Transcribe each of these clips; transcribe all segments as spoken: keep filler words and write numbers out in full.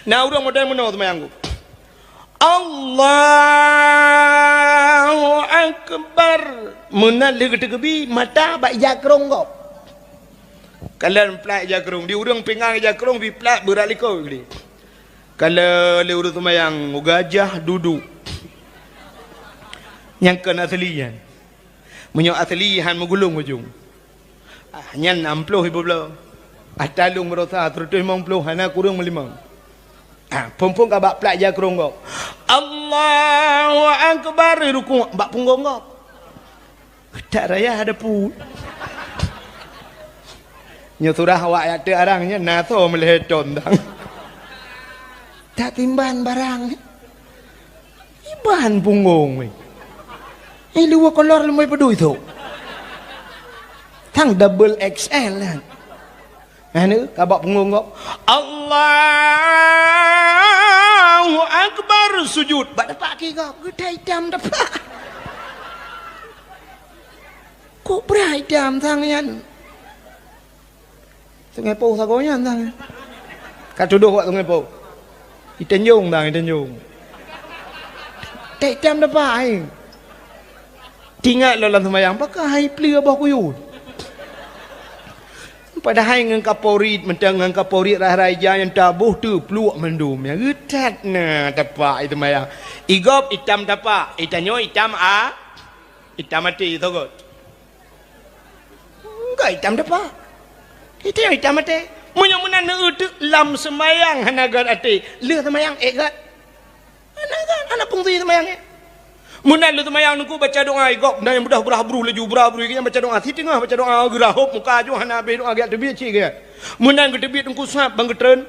Na ureuëng model meunoe seumayang geuh. Allahu Akbar. Meunan lheueh geuteukeubi, mata bak ija krông gob. Kalon plat ija krông, di ureuëng pingan ija krông, bi plat beurat likot geuh. Kalon lé ureuëng seumayang, gajah dudu. Nyang kon asli nyan. Meunyoe asli han meugulong ujong. Ah, nyan nam ploh ibu bloe. Ata lôn meurosa seratus limong ploh hana kureueng meulimong. Ah, phon-phon ka bak plat ija krông gob. Allahu Akbar, rukuk bak punggong gob. Tak raya ada pu. Nyoe surah awak yak teuk arang nyan na so meulhée ton dang. Tak timban barang. Iban punggong weh. Eh, luwa kolor leumai peudui tu. Tang double X L kan. Anu, kabak punggong kok. Allahu Akbar, sujud. Bak dapak ki kok, geutai itam dapak. Kok bra itam sang nyan? Sungai Poh sagoe nyan sang. Ka tudoh wak Sungai Poh. Itenjong sang, itenjong. Tek cam dapat hai. Tingat lom lam seumayang, pakon hai pleue boh kuyuet. Padahai ngon kaporit, mantong ngon kaporit rai-rai ija nyang taboh teupluek mandum. Nyang geutat na tapak i seumayang. Igob itam tapak, itanyoe itam a, itam até sogot. Enggak itam tapak. Itu nyang itam até. Meunyoe meunan neueu teuk lam seumayang hana gét até, lheueh seumayang ék gét. Hana gét, hana fungsi seumayang ék. Meunan lheueh seumayang neuk baca doa, igob na nyang beudoh geurah bru laju, geurah bru nyang baca doa, siteungoh baca doa geurah hop muka aju hana habéh doa gét teubiet cit gét. Meunan geuteubiet teungku sab bang geutreun,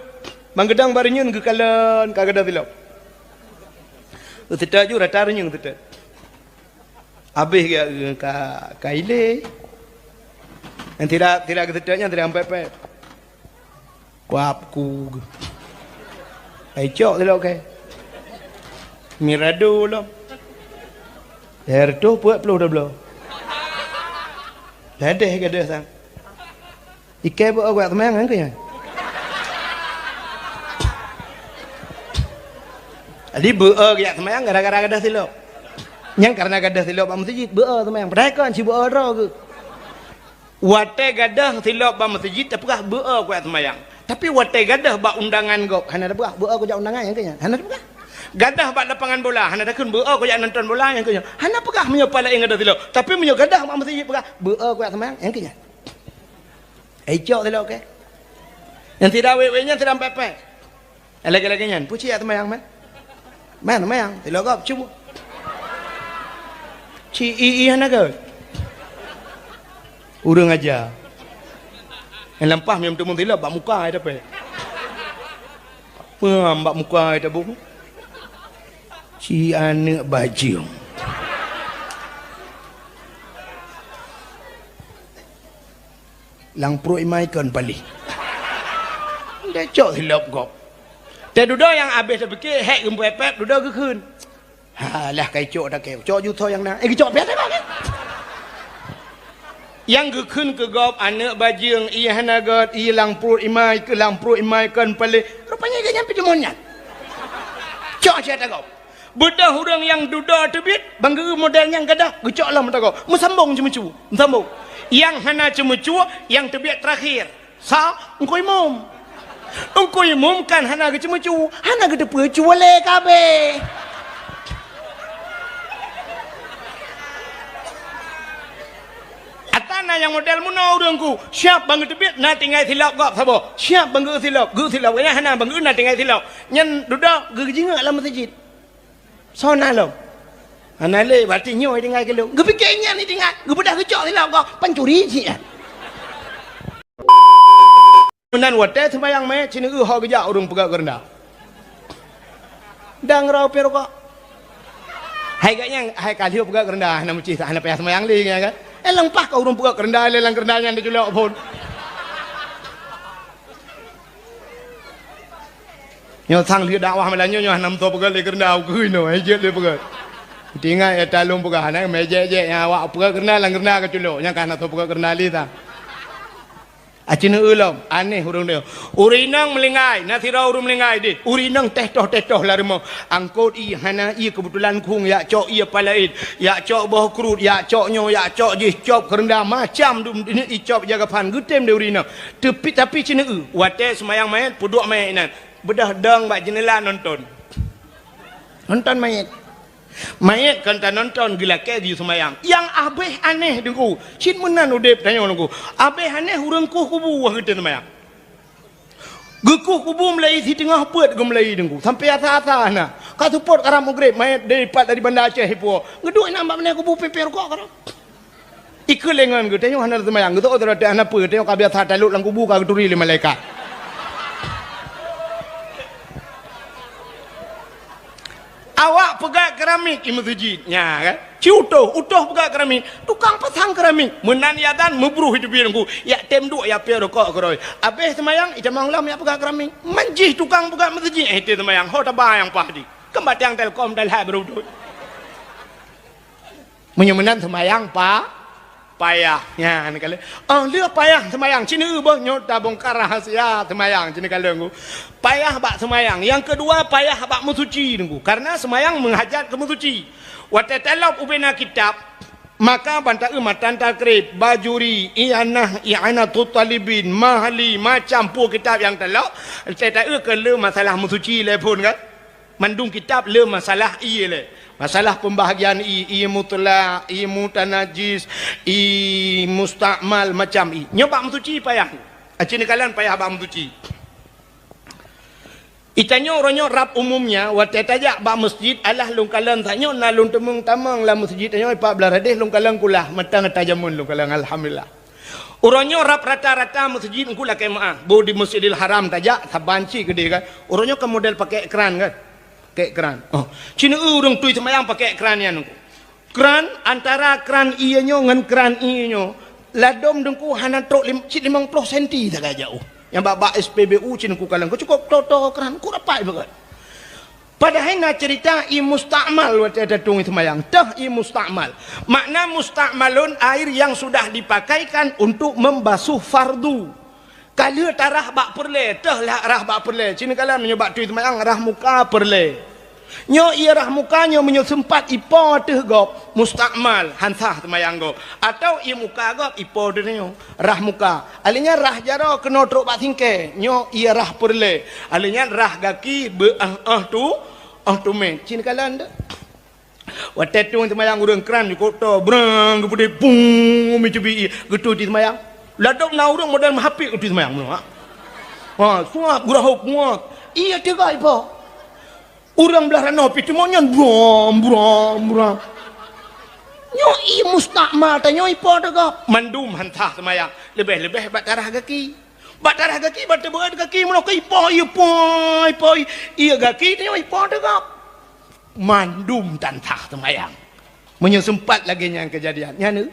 bang geudong bareunyeun geukalon ka gadôh silop. Seutôt ju rata reunyeun seutôt. Abéh geuh ka, ka ilée. Nyang sira, sira geuseutôt nyan sira pép-pép. Kuab ku geuh. Ai cok silop kèe. Mirado lom. Lhèe reutôh peuet ploh dua bloe. Ladeh gadôh sang. Ikèe beu-e kujak seumayang nyan keuh nyan. Jadi beu-e kujak seumayang gara-gara gadôh silop. Nyang karena gadôh silop bak meuseujid, beu-e seumayang. Padahai kon ci beu-e droe geuh. Watèe gadôh silop bak meuseujid tapeugah beu-e kujak seumayang. Tapi watèe gadôh bak undangan gob, hana tapeugah beu-e kujak undangan nyan keuh nyan. Hana tapeugah. Gadôh bak lapangan bola, hana takheun beu-e kujak nonton bola nyan keuh nyan. Hana peugah meunyoe pat laén gadôh silop. Tapi meunyoe gadôh bak meuseujid peugah beu-e kujak seumayang nyan keuh nyan. Ai cok silop kèe. Nyang sira wék-wék nyan sira pép-pép. Lagèe-lagèe nyan, peue ci jak seumayang meuh? Man seumayang, silop gob cuba. Ci i-i hana gét. Ureueng aja. Nyang lampah meuteumèe silop bak muka ai tapèe. Peue bak muka ai taboh. Ci aneuk bajeueng. Lam pruet imai kon paléh. Deh cok silop gob. Teududoe nyang abéh tapike hék geupép-pép dudoe geukheun. Halah kai cok takée, cok jutho nyang na. Eh geucok piah teuka. Nyang geukheun keu gob aneuk bajeueng, ie hana gét, ie lam pruet imai, keu lam pruet imai kon paléh. Rupanya geuh nyan pih deungon nyan. Cok siat gob. Beudôh ureueng nyang dudoe teubiet, bang geu model nyang gadôh, geucok lom meuteugok. Meusambong ceumeucue, meusambong. Nyang hana ceumeucue, nyang teubiet teurakhir. Sa, Teungku Imum. Teungku Imum kan hana geuceumeucue, hana geuteupeue cue lé kabéh. Ata na nyang model meunoe ureueng ku, siap bang geuteubiet na tinggai silop gob saboh. Siap bang geu silop, geu silop. Nyang hana bang geu na tinggai silop. Nyan dudoe geujingeuk lam meuseujid. Soe na lom? Hana lé, berarti nyoe tinggai keu lôn. Geupike nyan tinggai, geubeudôh geucok silop gob, pancuri cit nyan. Meunan watèe seumayang mè, ci neueu ho geujak ureueng peugöt keureunda. Dang rau pih rukok. Hai gobnyan, hai ka lheueh peugöt keureunda, hana meucih, hana payah seumayang lé nyan kan. Eh, leupah ka ureueng peugöt keureunda, lé lam keureunda nyan teuculok phôn. Nyoe sang lheueh dakwah malam nyoe, nyoe hana meusoe peugöt lé keureunda, ukeue inoe, eh, jeuet lé peugöt. Teuingat ya talông peugah, hana mé jek-jek nyang awak peugöt keureunda, lam keureunda ka culok, nyang ka hana soe peugöt keureunda lé sang. Aci neu lom, aneh ureuëng nyoe. Ureuëng inong meulinggai, na sidroe ureuëng meulinggai deh. Ureuëng inong teh toh-teh toh lam rumoh. Angkot ié hana ié, keubeutulan khueng, jak cok ié palaén, jak cok boh kruet, jak cok nyoe, jak cok jih, cop keureunda macam dum dunia icop jaga phan geutem deh ureuëng inong. Tapi, tapi ci neu, watée seumayang manyét, peuduek manyét inan. Beudôh dong bak jeuneula nonton. Nonton manyét. Manyét kon tanonton geulakée geuyue seumayang. Nyang abéh aneh Teungku, cit meunan udeb tanyoe Teungku. Abéh aneh ureuëng kueh kubu wah geutem seumayang. Geukueh kubu meulai siteungoh peuet geumeulai Teungku. Sampai asa-asa na. Ka seupôt karab Maghrib, manyét dipat dari Banda Aceh ipuwoe. Geuduek inan bak meunai kubu pipée rukok keudroe. Ikeu lengon geutanyoe hana seumayang, geutanyoe hana peue, geutanyoe ka biasa talok lam kubu ka geuturi lé malaikat. Awak peugah keramik i meuseujid, nya kan? Ci utoh, utoh peugah keramik, tukang pasang keramik. Meunan ya dan meubruh itu biar Teungku, yak tem duek ya pie rokok keroy. Abéh seumayang, itamong lom yak peugah keramik. Manjih tukang peugah meuseujid, eh, te seumayang, ho taba nyang pah di. Kembatiang telkom dan hai beruduh. Meunyoe meunan seumayang pa-, payah. Nyan kalon. Oh, lheueh payah seumayang, ci neu boh nyoe tabongkar rahasia seumayang, ci neu kalon ku. Payah bak seumayang. Nyang keudua, payah bak meusuci Teungku. Karena seumayang meuhajat keu meusuci. Watée talop ubena kitab, maka ban taeu matan takrib, Bajuri, I'anah, I'anatut Talibin, Mahali, macam peue kitab nyang talop, watée taeu keu le masalah meusuci lé phon kan. Mandum kitab le masalah ié lé. Masalah pembahagian ié, ié mutlak, ié mutanajis, ié musta'mal, macam ié. Nyoe bak meusuci payah. Aci neukalon payah bak meusuci. Itanyoe uroe nyoe rab umumnya, watée tajak bak meuseujid, alah lôn kalon tanyoe na lôn teumeung tamong lam meuseujid tanyoe pat blaih radeh lôn kalon kulah, mantong ata jameun lôn kalon, alhamdulillah. Uroe nyoe rab rata-rata meuseujid Teungku lakée meuáh. Boh di Masjidil Haram tajak, saban cit keudeh kan. Uroe nyoe kan model pakai kran kan? Pakai kran. Oh, ci neu ureuëng tui seumayang pakai kran nyan Teungku. Kran, antara kran ié nyoe ngon kran ié nyoe, ladom Teungku hana trok lim-, cit limong ploh senti sagai jauh. Nyang bak, bak S P B U ci Teungku kalon, ku cukup toto kran, ku rapat beugét. Padahai na cerita ié musta'mal watée tatueng seumayang. Teuh ié musta'mal. Makna musta'malun air yang sudah dipakaikan untuk membasuh fardu. Ka lheueh tarah bak peureulée, teuh lah rah bak peureulée. Ci neukalon meunyoe bak tui seumayang rah muka peureulée. Nyoe ié rah muka nyoe meunyoe seumpat ipo ateueh gob, musta'mal, han sah seumayang gob. Atau ié muka gob ipo ateueh nyoe, rah muka. Alheuh nyan rah jaroe keunoe trok bak singkée, nyoe ié rah peureulée. Alheuh nyan rah gaki beu-ah-ah tu, oh tumét. Ci neukalon teuh. Watée tueng seumayang ureuëng kran jikok to, brang geupeudeh, bung, mi cubi ié, geutui seumayang. Ladom na ureuëng model meuhapit geutui seumayang meunoe, ha. Ha, suap geurahop muat. Ié teuga ipo. Ureuëng blaih ranoh pih teuma nyan bram, bram, bram. Nyoe ié musta'mal tanyoe ipo teuga. Mandum han sah seumayang. Leubeh-leubeh bak tarah gaki. Bak tarah gaki, bak teubeuet gaki, meunoe ka ipo, ié po, ipo, ié gaki tanyoe ipo teuga. Mandum tan sah seumayang. Meunyoe seumpat lagée nyan keujadian, nyan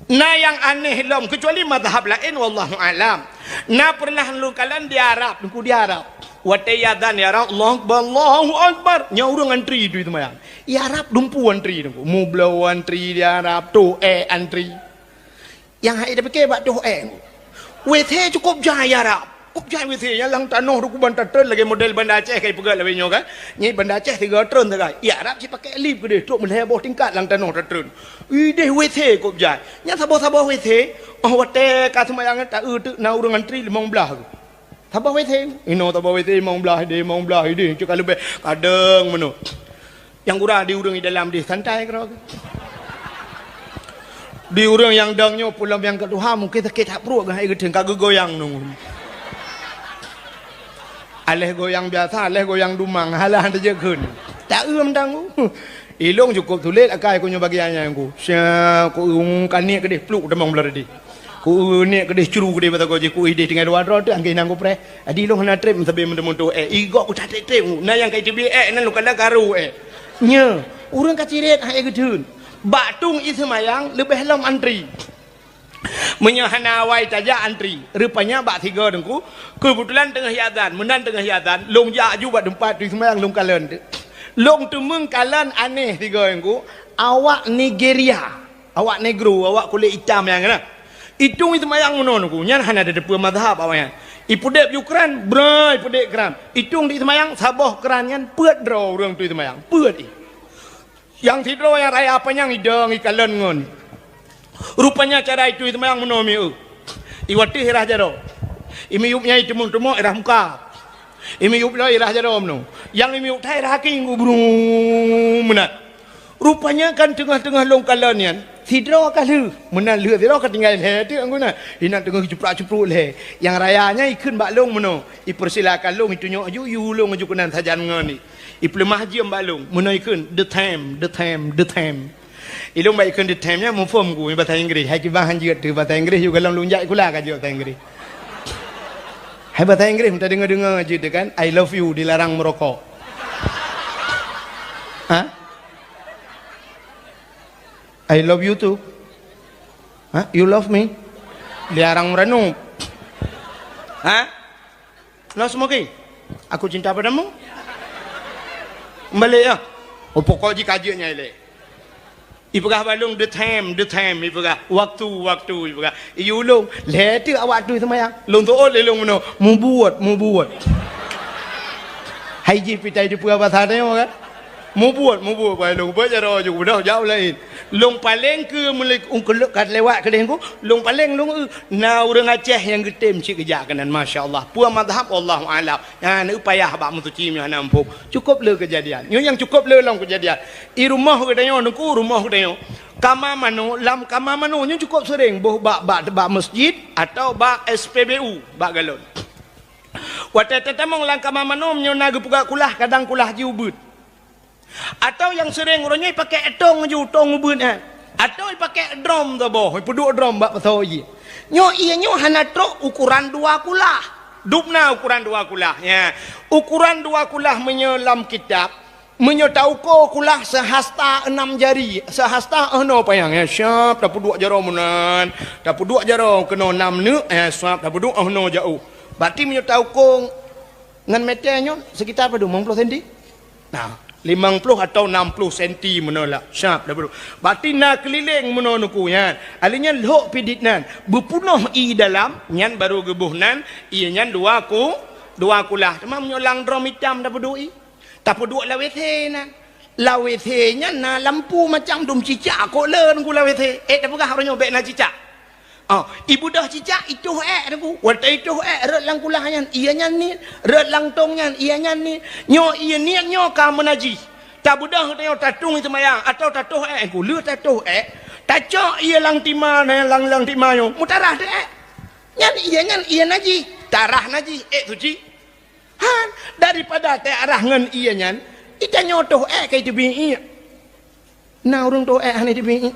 na nyang aneh lom, keucuali mazhab laén, wallahu a'lam. Na peureunah lôn kalon di Arab, Teungku, di Arab. Watée iazan, ya Arab, Allahu Akbar, Allahu Akbar. Nyan ureuëng antri tui seumayang. Di Arab dumpeue antri Teungku. Mubloe antri di Arab, toh ék antri. Nyang hai tapike bak toh ék. WC cukup jai Arab. Cukup jai WC nyang lam tanoh rukuban tatreun lagée model Banda Aceh kai peugah lawét nyoe kan. Nyan Banda Aceh tiga treun sagai. Di Arab cit pakai lip keudeh, trok meulhée boh tingkat lam tanoh tatreun. Ideh WC cukup jai. Nyang saboh-saboh WC, oh watée ka seumayang taeu teuk na ureuëng antri limong blaih. Saboh WC, inoe saboh WC limong blaih ideh, limong blaih ideh, cit ka leubeh kadang meunoe. Nyang gura di ureuëng di dalam deh santai keudroe. Di ureuëng nyang dong nyoe pulam nyang keu tuha mungken sakét that pruet geuh hai geuteun ka geugoyang nunggu. Aléh goyang biasa, aléh goyang dumang, halah teujeuet kheun. Tak eu mantong. Ilong cukup sulet akai ku nyoe bagian nyan ku. Sya ku eu kaniek keudeh pluk tamong blah tadi. Ku eu niet keudeh cru keudeh bak sagoe jih, ku ideh tinggai dua droe teuh angkée nang kupreh. Adi lôn hana treb meusabe meuteumé toh ék. Igok ku catet treb. Na nyang ka iteubiet ék, na lôn kala karu ék. Nyoe, ureuëng ka cirét hai geutheun. Bak tueng ie seumayang leubeh lom antri. Meunyoe hana awai tajak antri, rupanya bak sigoe Teungku, keubeutulan teungoh iazan, meunan teungoh iazan, lôn jak aju bak teumpat tueng seumayang lôn kalon teuh. Lôn teumeung kalon aneh sigoe Teungku, awak Nigeria. Awak negro, awak kulét itam nyan na. Itong i seumayang meunoe nungku, nyan hana teupeue mazhab awaknyan. Ipeudeb ju kran, bra ipeudeb kran. Itong di seumayang, saboh kran nyan peuet droe ureuëng tui seumayang. Peuet i. Nyang sidroe nyang raya panyang idong ikalon ngon. Rupanya cara itui seumayang meunoe mieu. Iwatih irah jaroe. Imiyup nyang iteumong-teumong irah muka. Imiyup lom irah jaroe meunoe. Nyang imiyup thai irah kaki ngu brung meunan. Rupanya kan teungoh-teungoh lôn kalon nyan, sidroe ka lheueh. Meunan lheueh sidroe ka tinggai lhée teuk guna. Inan teungoh jiprak-cipruk lhée. Nyang raya nyan ikheun bak lôn meunoe. Ipeursilakan lôn itunyok aju, iulông aju keunan sajan ngon i. Ipeuleumah jeuem bak lôn. Meunoe ikheun, "The time, the time, the time." Ilông bak ikheun "the time" nyan muphom ku bahasa Inggris. Hai kiban han jeuet teuh bahasa Inggris, yue golom lôn jak sikula ka jeuet bahasa Inggris. Hai bahasa Inggris, meudeungoe-deungoe jeuet teuh kan, "I love you" dilarang meurokok. Ha? "I love you too." Ha? "You love me?" Dilarang meuranup. Ha? "No smoking. Aku cinta padamu." Balik ya. Oh, pokok jih ka jeuet nyan ilée. Ipeugah bak lôn, "The time, the time," ipeugah. "Waktu, waktu," ipeugah. Iulông, lhée teuk awak tui seumayang. Lôn tuôt lé lôn meunoe, "Mubuet, mubuet." Hai jih pih tai teupeue basa tanyoe kan? "Mubuet, mubuet," bak lôn. Buet jaroe ju beudôh jak u laén. Lôn paleng keu meulek ungkeulok ka lewat keudeh ku, lôn paleng lôn eu. Na ureuëng Aceh nyang geutem cit geujak keunan, masya Allah. Peue mazhab, Allahu a'lam. Nyan, eu payah bak meusuci meunyoe hana muphom. Cukôp le keujadian. Nyoe nyang cukôp le lom keujadian. I rumoh geutanyoe, nungku rumoh geutanyoe. Kama manok, lam kama manok nyoe cukôp seuréng boh bak, bak, bak masjid atawa bak S P B U, bak galon. Watée tatamong lam kama manok nyoe na geupeugah kulah, kadang kulah jih ubeuet. Atawa nyang seuréng uroe nyoe ipakék tong ju, tong ubeuet nyan. Atawa ipakék drom saboh, ipeuduek drom bak pasoe ié. Nyoe ié nyoe hana trok ukoran dua kulah. Dubna ukoran dua kulah, ya. Ukoran dua kulah meunyoe lam kitab, meunyoe tauko kulah sehasta enam jari, sehasta 'oh noe panyang, ya, siap tapeuduek jaroe meunan, tapeuduek jaroe keunoe nam neuk, ya, siap tapeuduek 'oh noe jaôh. Berarti meunyoe tauko ngon meter nyoe sekitar padum, limong ploh senti? Nah, limong ploh atau enam ploh senti meunoe lah. Siap tapeuduek. Berarti na keulileng meunoe nungku nyan. Alheuh nyan lhok pih dit nan. Beupunoh ié dalam, nyan barô geuboh nan, ié nyan dua ku, dua kulah. Teuma meunyoe lam drom itam tapeuduek ié. Tapeuduek lam WC nan. Lam WC nyan na lampu macam dum cicak kok le nungku lam WC. Eh, tapeugah uroe nyoe bék na cicak. Oh, ibeudôh cicak itoh ék nungku. Watée itoh ék rot lam kulah nyan, ié nyan niet, rot lam tong nyan, ié nyan niet. Nyoe ié niet nyoe ka meunajih. Tabeudôh tanyoe tatueng seumayang atawa tatoh ék nungku. Le tatoh ék, tacok ié lam tima, lam, lam tima nyoe, meutarah teuh ék. Nyan ié nyan ié najih, tarah najih, ék suci. Han, daripada teuarah ngon ié nyan, itanyoe toh ék ka iteubiet ié. Na ureuëng toh ék hana iteubiet ié.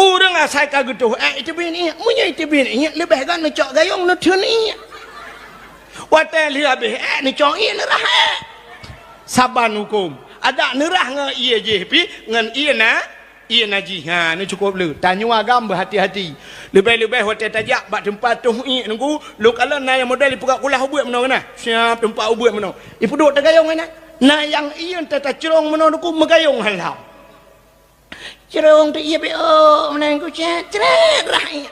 Ureuëng asai ka geutoh ék iteubiet ié. Meunyoe iteubiet ié, leubeh gét neucok gayong neutheun ié. Watée lheueh habéh ék neucok ié neurah ék. Saban huköm. Adak neurah ngon ié jih pih ngon ié na Ié najih, ha, nyoe cukôp le. Tanyoe agam beuhati-hati. Leubeh-leubeh watée tajak bak teumpat toh ié nungku, lôn kalon na nyang model ipeugah kulah ubeuet meunoe na. Siap teumpat ubeuet meunoe. Ipeuduek tagayong na. Na nyang ié ta-, tacrong meunoe nungku meugayong halam. Crong teuh ié beok meunan ku cét, crét rah ié.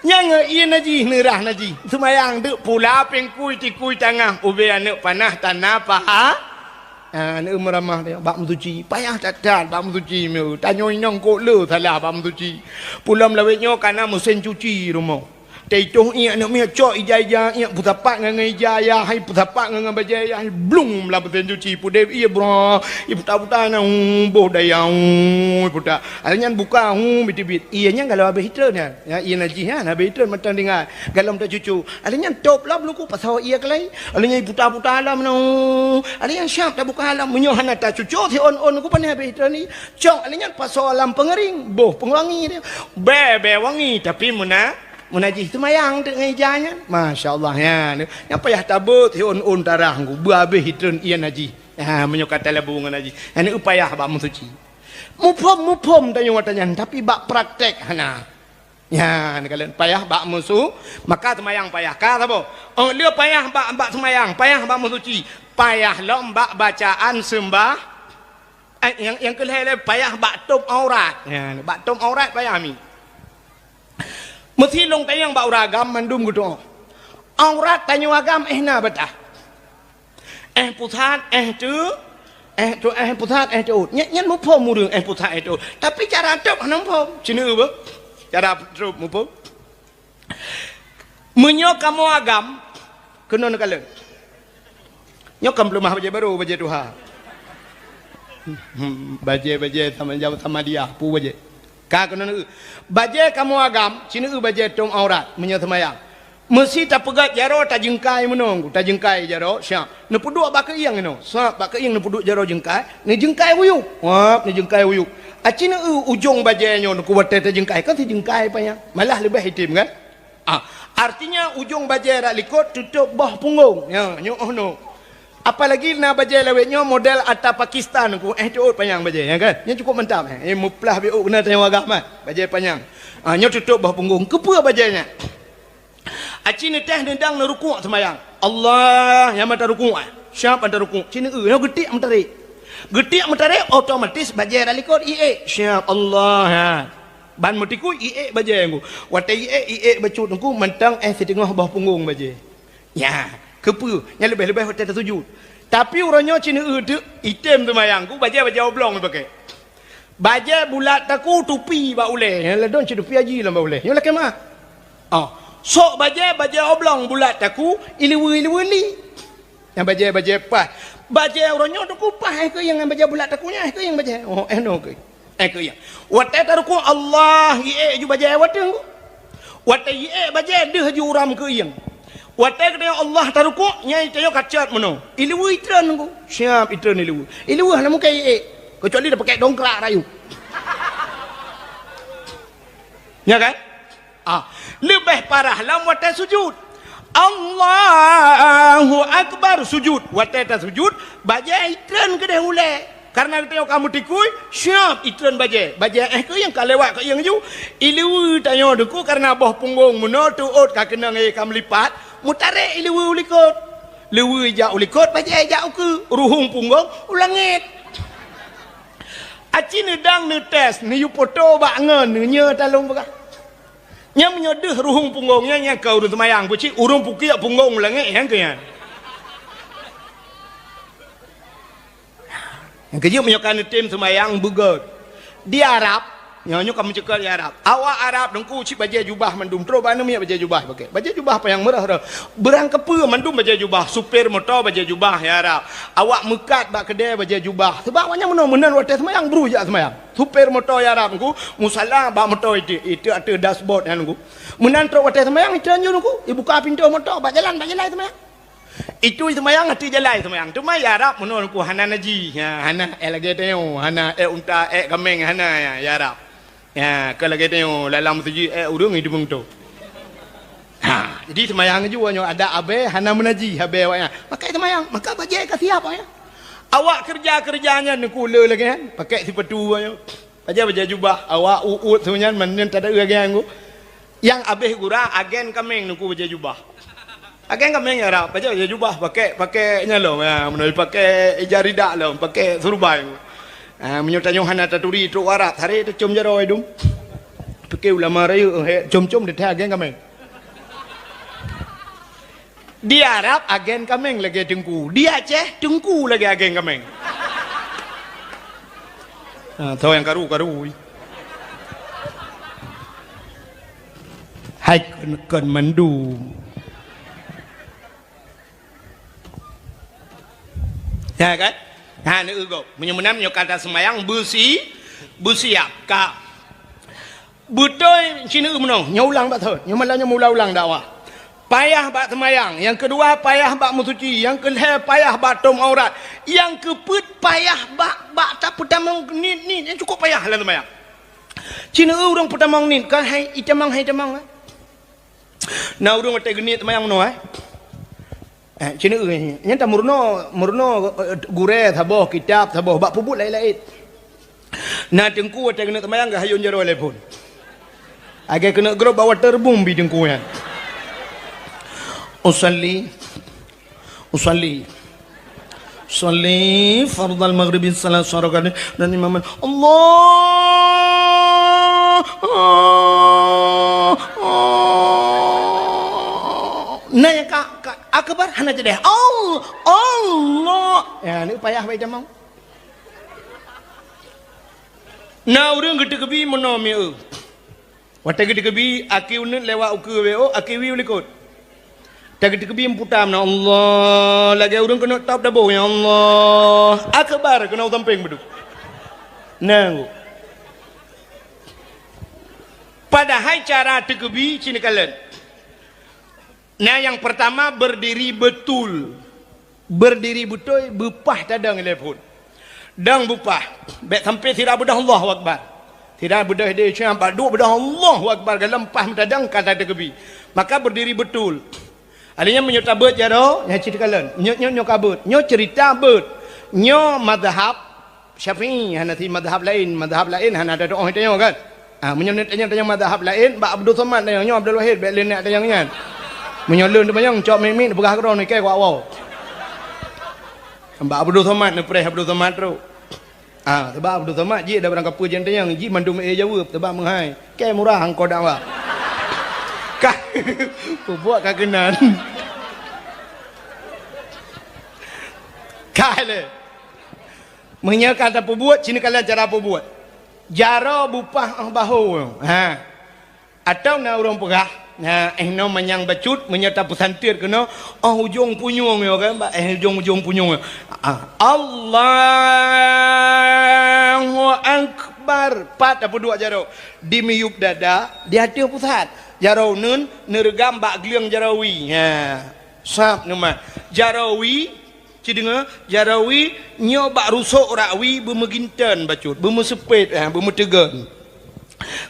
Nyang ié najih neurah najih. Seumayang deuk pula péng kui tikui tangah ubé aneuëk panah tana paha. Ha, aneuëk meuramah dia bak meusuci. Payah that-that bak meusuci meu. Tanyoe inong kok le salah bak meusuci. Pulom lawét nyoe kana meusén cuci rumoh. Teuitoh ié aneuëk miet cok ija-ija ié peusapat ngon ija ayah hai peusapat ngon bajée ayah hai blung lam meusén cuci pudeb ié bra. Ié puta-puta na boh daya puta. Alheuh nyan buka hu bitibit. Ié nyan kalau habéh hitrön nyan. Ya, ié najih nyan habéh hitrön mantong tinggai. Galom teucucu. Alheuh nyan top lom luku pasoe ié keulai. Alheuh nyan puta-puta lom no. Alheuh nyan siap tabuka lom meunyoe hana tacucu si on-on ku pane habéh hitrön ni. Cok alheuh nyan pasoe lam peungeuring, boh peungewangi dia. Bèe-bèe wangi tapi meuna meunajih seumayang teuk ngon ija nyan. Masya Allah nyan. Nyang payah tabeuet si on-on tarah ku beu habéh hitrön ié najih. Ha, meunyoe ka talabu ngon najih. Nyan payah bak meusuci. Muphom-muphom tanyoe watée nyan, tapi bak praktek hana. Nyan, kalon payah bak musu, maka seumayang payah. Ka saboh? Oh, le payah bak, bak seumayang, payah bak meusuci, payah lom bak bacaan seumbah. Eh, nyang, nyang keulhèe le payah bak tôb aurat. Nyan, bak tôb aurat payah mi. Meusi lôn tanyong bak ureueng agam mandum geutu'oh. Aurat tanyoe agam eh na bataih. Eh pusat, eh teu, eh teu, eh pusat, eh teuôt. Nyan, nyan muphom ureueng eh pusat, eh teuôt. Tapi cara tôb hana muphom. Cina beuh. Cara tôb muphom. Meunyoe kamoe agam, keunoe neukalon. Nyoe kan peuleumah bajée barô, bajée tuha. Hmm, bajée-bajée sama jam sama dia, peue bajée. Ka keunoe neueu. Bajée kamoe agam, cina eu bajée tom aurat, meunyoe seumayang. Meusi tapeugét jaroe tajeungkai meunoe, tajeungkai jaroe, siap. Neupeuduek bak keuieng inoe, siap bak keuieng neupeuduek jaroe jeungkai, neujeungkai wuyueb. Wap, neujeungkai wuyueb. Aci neueu ujong bajée nyoe neuku watée tajeungkai, kan sijeungkai panyang. Malah leubeh item kan? Ah, artinya ujong bajée rot likot tutôb boh punggong. Ya, nyoe oh no. Apalagi na bajée lawét nyoe model ata Pakistan ku, eh teuôt panyang bajée, ya kan? Nyoe cukup mantap, eh. Eh, muplah biôk keunoe tanyong agam, eh. Bajée panyang. Ah, nyoe tutôb boh punggong. Keupeue bajée nyan? Aci neutéh neudang neurukuk seumayang. Allah, nyang mata rukuk, eh. Siap mata rukuk. Cina eu, nyoe geutiek meutarek. Geutiek meutarek otomatis bajée rot likot iék. Siap Allah, ha. Ban meutikui iék bajée ngku. Watée iék, iék bacut ngku mantong eh siteungoh boh punggong bajée. Nya, keupeue? Nyan leubeh-leubeh watée tasujut. Tapi uroe nyoe cina eu teuk item seumayang ngku bajée-bajée oblong ipaké. Bajée bulat taku tupi bak ulée. Nyan ladôm cit tupi haji lam bak ulée. Nyoe lakée meuah. Oh, sok bajée, bajée oblong bulat taku, ileue-ileue li. Nyang bajée-bajée paih. Bajée uroe nyoe teungku paih eh keuieng ngon bajée bulat taku nyan eh keuieng bajée. Oh, eh no keuieng. Eh keuieng. Watée tarukuk Allah iék ju bajée watée ngku. Watée iék bajée deuh ju uram keuieng. Watée geutanyoe Allah tarukuk, nyai tanyoe kacot meunoe. Ileue itreun ngku. Siap itreun ileue. Ileue hana mungken iék. Keucuali tapaké dongkrak rayeuk. Nya kan? Ah, leubeh parah lam watée sujut. Allahu Akbar sujut. Watée tasujut, bajée itreun keudeh ulée. Kareuna geutanyoe ka meutikui, siap itreun bajée. Bajée eh keuieng ka lewat keuieng ju. Ileue tanyoe teungku kareuna boh punggong meunoe teuôt ka keunong eh ka meulipat, meutarek ileue u likot. Leue ijak u likot, bajée ijak u keue, ruhueng punggong u langét. Aci neudang neutés, neuyue poto bak ngon, neunyoe talong peugah. Nyang meunyoe deuh ruhueng punggong nyan, nyan ka ureueng seumayang, peucit ureueng pukiek punggong u langét nyan keuh nyan. Nyang keujeuet meunyoe ka neutem seumayang beugét. Di Arab, nyoe, nyoe ka meuceukat di Arab. Awak Arab teungku cit bajée jubah mandum, trok bak aneuk miet bajée jubah paké. Bajée jubah panyang meurah-rah. Beurangkapeue mandum bajée jubah, supir moto bajée jubah di Arab. Awak meukat bak keudée bajée jubah. Sabab awaknyan meunoe meunan watée seumayang, bru jak seumayang. Supir moto di Arab ngku, musala bak moto itu, itu ateueh dashboard nyan ngku. Meunan trok watée seumayang, itu anjur ngku, ibuka pintoe moto, bak jalan, bak jalan seumayang. Itu seumayang ateueh jalan seumayang. Teuma di Arab meunoe ngku hana naji, ha, hana eh lagée tanyoe, hana eh unta, eh kaméng, hana ya, di Arab. Ya, ka lagée tanyoe, lam meuseujid eh ureueng itu beungoh. Ha, jadi seumayang ju nyoe ada abée hana meunaji, abée awaknyan. Maka seumayang, maka bajée ka siap awaknyan. Awak keureuja-keureuja nyan neukula lagée nyan, pakai sipatu awaknyan. Paja bajée jubah, awak uôt seunyan mandum tada lagée nyan. Nyang abéh gura agen kaméng neukula bajée jubah. Agen kaméng ya rab, paja bajée jubah pakai, pakai nyan lom, ya, meunyoe pakai ija ridak lom, pakai surbai. Ah, meunyoe tanyoe hana taturi trok warak, sare tacom jaroe dum. Pike ulama rayeuk, he, com-com di agen kaméng. Di Arab agen kaméng lagée teungku. Di Aceh teungku lagée agen kaméng. Ha, tho nyang karu-karu. Hai kon, kon mandum. Ya kan? Ha, neueu gob. Meunyoe meunan nyoe ka taseumayang beusi, beusiap ka. Beutôi sineuk meunoe, nyoe ulang bak thon. Nyoe malam nyoe meuulang-ulang dakwah. Payah bak seumayang, nyang keudua payah bak meusuci, nyang keulhée payah bak tom aurat, nyang keupeuet payah bak, bak tapeutamong nit-nit, nyang cukup payah lam seumayang. Sineuk ureuëng peutamong nit, kan hai itamong, hai itamong, eh. Na ureuëng watée geuniet seumayang meunoe, eh. Eh, sineuk, eh, nyan tameurunoe, meurunoe, eh, gurée saboh, kitab saboh, bak peubuet laén-laén. Na teungku watée keuneuk seumayang geuhayôn jaroe lé phon. Lagée keuneuk grob bak waterboom bi teungku nyan. Usalli, usalli, usalli fardal maghribi salasa rakaat dan imam Allah Na nyang ka, ka akbar hana jadi. Allah, Allah. Ya, ni payah baca mau. Na ureuëng geuteukebi meunoe mieu. Watée geuteukebi, aki uneut lewat ukeue W O, aki wi u likot. Watée geuteukebi meuputa meunoe, Allah, lagée ureuëng keuneuk top dabô, ya Allah. Akbar keunoe sampéng beudôh. Nanggu. Padahai cara teukebi cina kalon. Nah, yang pertama berdiri betul. Berdiri beutôi, beupah tadong ilée phon. Dong beupah, bék sampai sira beudôh Allahu Akbar. Sira beudôh di siang, bak duek beudôh Allahu Akbar, galom pah meutadong ka tateukebi. Maka berdiri betul. Alèh nyan meunyoe tabeuet jaroe, nyan cit kalon. Nyoe, nyoe, nyoe kabeuet. Nyoe cerita beuet. Nyoe mazhab Syafi'i, hana si mazhab laén. Mazhab laén hana tadoh tanyoe kan? Ah, meunyoe neutanyong-tanyong mazhab laén, bak Abdul Somad tanyong, nyoe Abdul Wahid, bék lé neutanyong nyan. Meunyoe lôn teumanyong, cok miet-miet, peugah keudroe nike kuak woe. Bak Abdul Somad, neupreh Abdul Somad trok. Ah, sebab Abdul Somad jih dah barang kapeue jeuet tanyong, jih mandum éh jaweueb, sebab meuhai. Kée murah angkot dakwah. Kah, peubuet ka keunan. Kah lé. Meunyoe ka tapeubuet, cina kalon cara peubuet. Jaroe beupah, ah, bahô. Ha. Atawa na ureuëng peugah, na, eh, noe manyang bacut, meunyoe tapeusantet keunoe, oh, ujong punyueng nyoe kan, bah, eh, ujong-ujong punyueng nyoe. Ah, Allahu Akbar. Pat tapeuduek jaroe. Di miyueb dada, di ateueh pusat. Jaroe uneuen, neureugam bak gleueng jaroe wie. Ha. Sab neumat. Jaroe wie, Ci deungoe, jaroe wie nyoe bak rusok rak wie beumeuginton bacut, beumeuseupet, eh, beumeuteugon.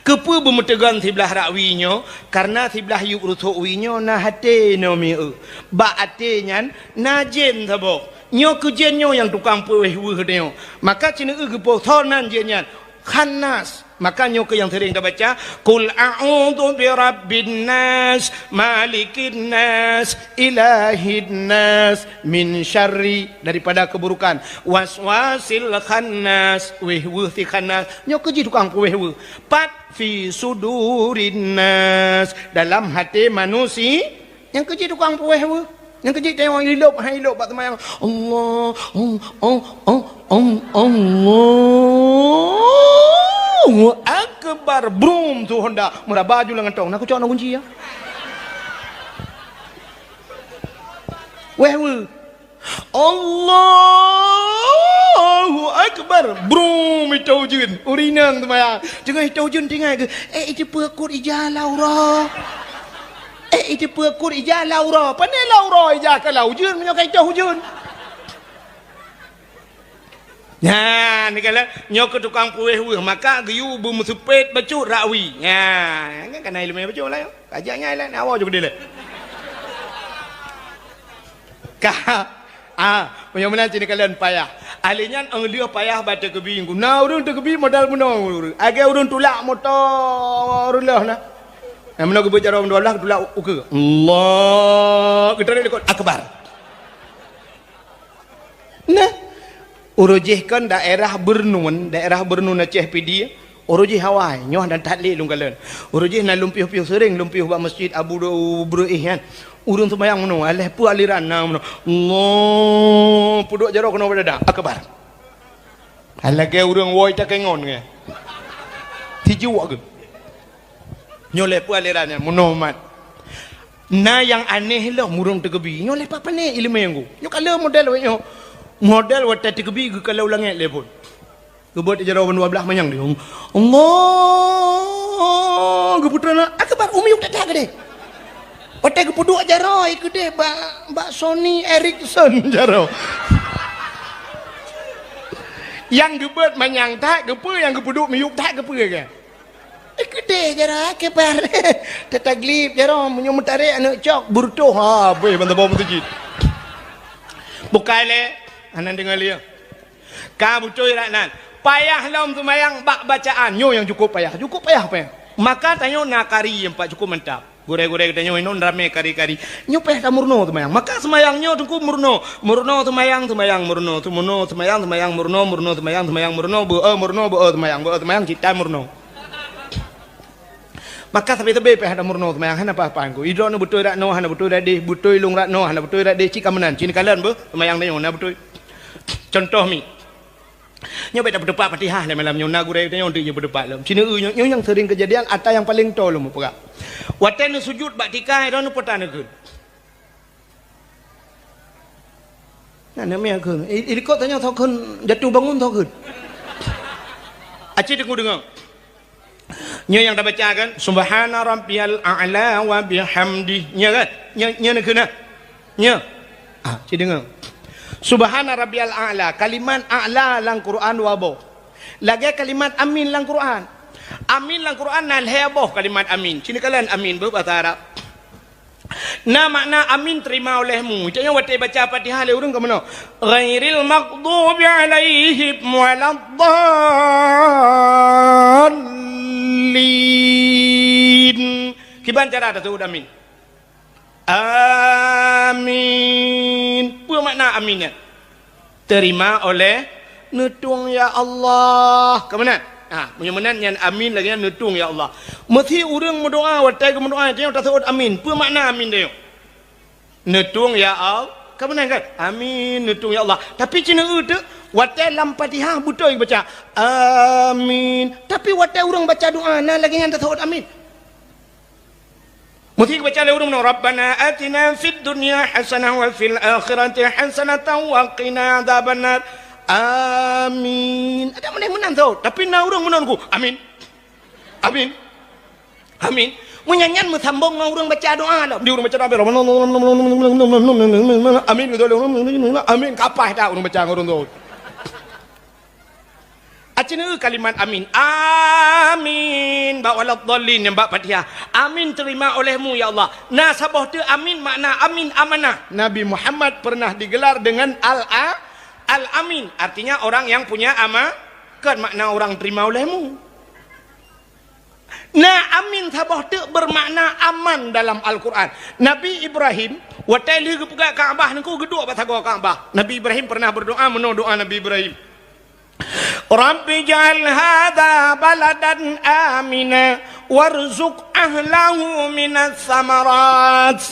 Keupeue beumeuteugon siblah rak wie nyoe? Kareuna siblah yueb rusok wie nyoe na até nyoe mieu. Bak até nyan na jén saboh. Nyoe keu jén nyoe nyang tukang peuwéh weueh nyoe. Maka ci neueu geupoh soe nan jén nyan. Khannas. Maka nyoe keuh nyang sering tabaca, "Qul a'udzu birabbin nas, malikin nas, ilahin nas, min syarri," daripada keburukan, "waswasil khannas," wéh weueh si khannas. Nyoe keuh jih tukang peuwéh weueh. Pat fi sudurin nas, dalam até manusia. Nyang keuh jih tukang peuwéh weueh. Nyang keuh jih teuh ilop, hai ilop bak seumayang. Allah, oh, oh, oh, oh, Allahu Akbar. Brum, su honda. Meuraba ju lam gantong. Na kucok na kunci ya. Wéh weueh. Allahu Akbar. Brum, itô ujeuen. Ureuëng inong seumayang. Teungoh itô ujeuen tinggai geuh. Eh, iteupeue kot ija lam uroe. Eh, iteupeue kot ija lam uroe. Pane lam uroe ija ka lam ujeuen, meunyoe ka itôh ujeuen. Nyan, ni kala, nyoe keuh tukang peuwéh weueh, maka geuyue beumeuseupet bacut rak wie. Nyan, kan kana ileumèe bacut lah, nyoe. Kajak nyan lah, nak awak juga dilek. Ka, ah, meunyoe meunan cit kalon payah. Ahli nyan, eh, lheueh payah bak teukeubie. Na ureuëng teukeubie modal meunoe. Agée ureuëng tulak moto reuloh na. Nah, meunoe geubeuet jaroe dua blah, tulak ukeue. Allah, geutarek likot. Akbar. Nah, uroe jih kan daerah Beureunuen, daerah Beureunuen Aceh Pidie, uroe jih awai, nyoe dan that lé lôn kalon. Uroe jih na lôn piôh-piôh seuring, lôn piôh bak masjid Abu Du-, Breueh nyan. Ureuëng seumayang meunoe, aléh peue aliran na meunoe. Allah, peuduek jaroe keunoe bak dada. Akbar. Lagée ureuëng woe takengon nyan. Tijuek geuh. Nyoe lé peue aliran nyan, meunoe mat. Na nyang aneh lom ureuëng teukeubie. Nyoe lé pat pané ileumèe nyoe. Nyoe ka lheueh model wéh nyoe. Model watée teukeubie geukalon langét lé phon. Geubeuet jaroe ban dua blah manyang di. Allah, geupeutrön akbar, u miyueb that-that keudeh. Watée geupeuduek jaroe keudeh bak, bak Sony Ericsson jaroe. Nyang geubeuet manyang that, keupeue nyang geupeuduek miyueb that, keupeue kan? Eh, keudeh jaroe, akbar. Tataglib jaroe, meunyoe meutarek aneuk cok, beureutoh, ha, beh, ban saboh meuseujid. Bukai lé, aneuk deungoe lé. Ka beutôi rak nan. Payah lom seumayang bak bacaan. Nyoe nyang cukup payah. Cukup payah, payah. Maka tanyoe na kari nyang pat cukup mantap. Gurée-gurée geutanyoe inong ramé kari-kari. Nyoe payah tameurunoe seumayang. Maka seumayang nyoe teungku meurunoe. Meurunoe seumayang, seumayang meurunoe. Seumono seumayang, seumayang meurunoe, meurunoe seumayang, seumayang meurunoe. Beu-, eh, meurunoe, beu-, eh, seumayang. Beu-, eh, seumayang, cit tan meurunoe. Maka sabe-sabe pih ada meurunoe seumayang, hana apa-apa ku. Idroe nyoe beutôi rat noe, hana beutôi rat deh, beutôi lôn rat noe, hana beutôi rat deh, cit ka meunan, cit kalon beuh, seumayang tanyoe na beutôi. Contoh mi. Nyoe bèk tapeuteupat Fatihah lé malam nyoe, na gurèe tanyoe teuk nyoe peuteupat lom. Cit nyoe, nyoe nyang sering keujadian, ata nyang paleng toe lom mupeugah. Watèe neusujut bak tika, idroe nyoe peue ta neukheun. Nah, nak meu'ah kheun. I, i likot tanyoe soe kheun jatuh bangun soe kheun. Aci deungoe-deungoe. Nyoe nyang tabaca kan, "Subhana rabbiyal a'la wa bihamdi." Nyoe kan? Nyoe, nyoe neukheun nah. Nyoe. Ah, ci deungoe. "Subhana rabbiyal a'la." Kalimat a'la lam Quran dua boh. Lagèe kalimat amin lam Quran. Amin lam Quran na lhèe boh kalimat amin. Ci neukalon amin beuh bahasa Arab. Na makna amin terima olehmu. Cit nyoe watèe baca Fatihah lé ureueng ka meunoe, "Ghairil maghdubi alaihim waladdallin." Kiban cara taseuôt amin? Amin. Peue makna amin nyan? Terima oleh neutueng ya Allah. Ka meunan? Ha, meunyoe meunan nyan amin lagèe nyan neutueng ya Allah. Meusi ureueng meudoa, watèe geumeudoa, tanyoe taseuôt amin. Peue makna amin tanyoe? Neutueng ya Allah. Ka meunan kan? Amin, neutueng ya Allah. Tapi cit nyoe teuk, watèe lam Fatihah beutôi baca amin. Tapi watèe ureueng baca doa, na lagèe nyan taseuôt amin. Meusti baca lé ureueng nyoe, "Rabbana atina fid dunya hasanah wa fil akhirati hasanatan wa qina adzabannar." Amin. Ada meunan meunan tu. Tapi na ureueng meunan ku, "Amin. Amin. Amin." Meunyan nyan meusambong ngon ureueng baca doa lom. Di ureueng baca doa, "Amin." Amin. Kapah that ureueng baca ngon ureueng tu. Aci neu kalimat amin. Amin. Bak waladdallin nyang bak Fatihah. Amin terima olehmu, ya Allah. Na saboh teuk amin makna amin amanah. Nabi Muhammad pernah digelar dengan Al-, Al-Amin. Artinya orang yang punya ama-, kan makna orang terima olehmu. Na amin saboh teuk bermakna aman dalam Al-Quran. Nabi Ibrahim, watèe lheueh geupeugah Ka'bah nyan ku geuduek bak sagoe Ka'bah. Nabi Ibrahim pernah berdoa, meunoe doa Nabi Ibrahim. "Rabbi ij'al hadza baladan amina warzuq ahlahu minas samarat."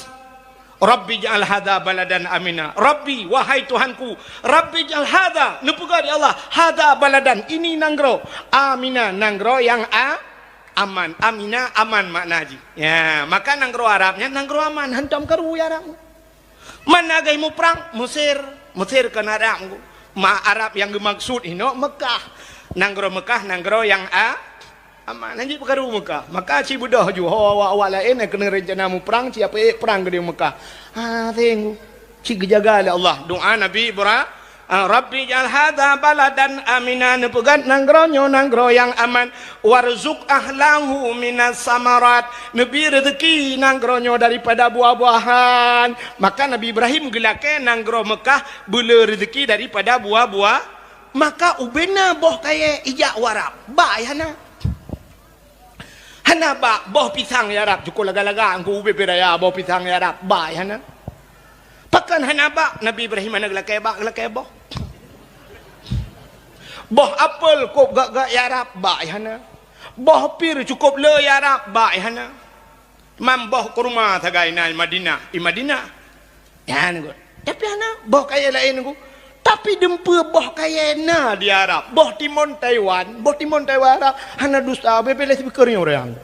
"Rabbi ij'al hadza baladan amina." Rabbi, wahai Tuhanku, "Rabbi ij'al hadza," neupeugah di Allah, "hadza baladan," ini nanggroe, "amina," nanggroe nyang a-, aman. Amina, aman makna jih. Ya, maka nanggroe Arab nyan nanggroe aman, hantom karu ya Arab. Mana geuh muprang? Mesir. Mesir kon Arab. Ma Arab nyang geumaksud inoe Mekah. Nanggroe Mekah, nanggroe nyang a-, aman. Hanjeuet peukaru Mekah. Maka ci beudôh ju ho awak-awak laén nyang keuneuk rencana muprang, ci apeuék prang keudéh Mekah. Ha, seng. Ci geujaga lé Allah. Doa Nabi Ibra-, Ah, "Rabbi ij'al hadza baladan amina," neupeugah nanggroe nyoe nanggroe nyang aman, "warzuq ahlahu minas samarat," neubi reuzeki nanggroe nyoe daripada buah-buahan. Maka Nabi Ibrahim geulakée nanggroe Mekah beuleu reuzeki daripada buah-buah. Maka ubena boh kayée ijak u Arab, bak hana. Hana bak boh pisang ya Rab, cukôp laga-laga angku ubé-ubé raya boh pisang ya Rab, bak hana. Pakon hana bak, Nabi Ibrahim hana geulakée bak, geulakée boh. Boh apel kôb gak-gak ya Rab, bak hana. Boh pir cukôp le ya Rab, bak hana. Mam boh kurma sagai na i Madinah, i Madinah. Nyan, Teungku. Tapi hana boh kayée laén, Teungku. Tapi dumpeue boh kayée na di Arab. Boh timon Taiwan, boh timon Taiwan Arab hana dusta, beubeuleh sibeukeu nyoe ureuëng.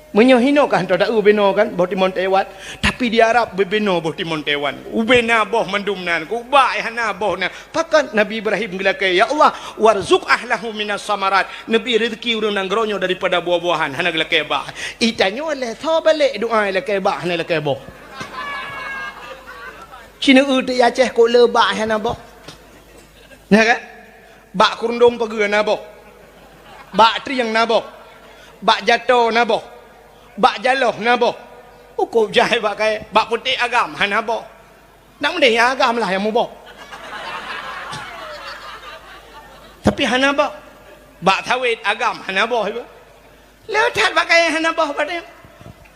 Meunyoe hinoe ka hantom taeu binoe kan, boh timon Taiwan. Tapi di Arab bubena boh timon Taiwan. Ubena boh mandum nan, ku bak hana boh na. Pakon Nabi Ibrahim geulakée, "Ya Allah, warzuq ahlahu minas samarat." Neubi reuzeki ureuëng nanggroe nyoe daripada buah-buahan, hana geulakée bak. Itanyoe lé soe balek doa lakée bak, hana lakée boh. Ci neu teuk i Aceh kok le bak hana boh. Nah kan? Bak kurundong pageue na boh. Bak trieng na boh. Bak jato na boh. Bak jaloh na boh. Ukôb jai bak kayée, bak putéh agam hana boh. Nak meudeh nyang agam lah nyang muboh. Tapi hana boh. Bak sawét agam hana boh iba. Le that bak kayée hana boh bak nyoe.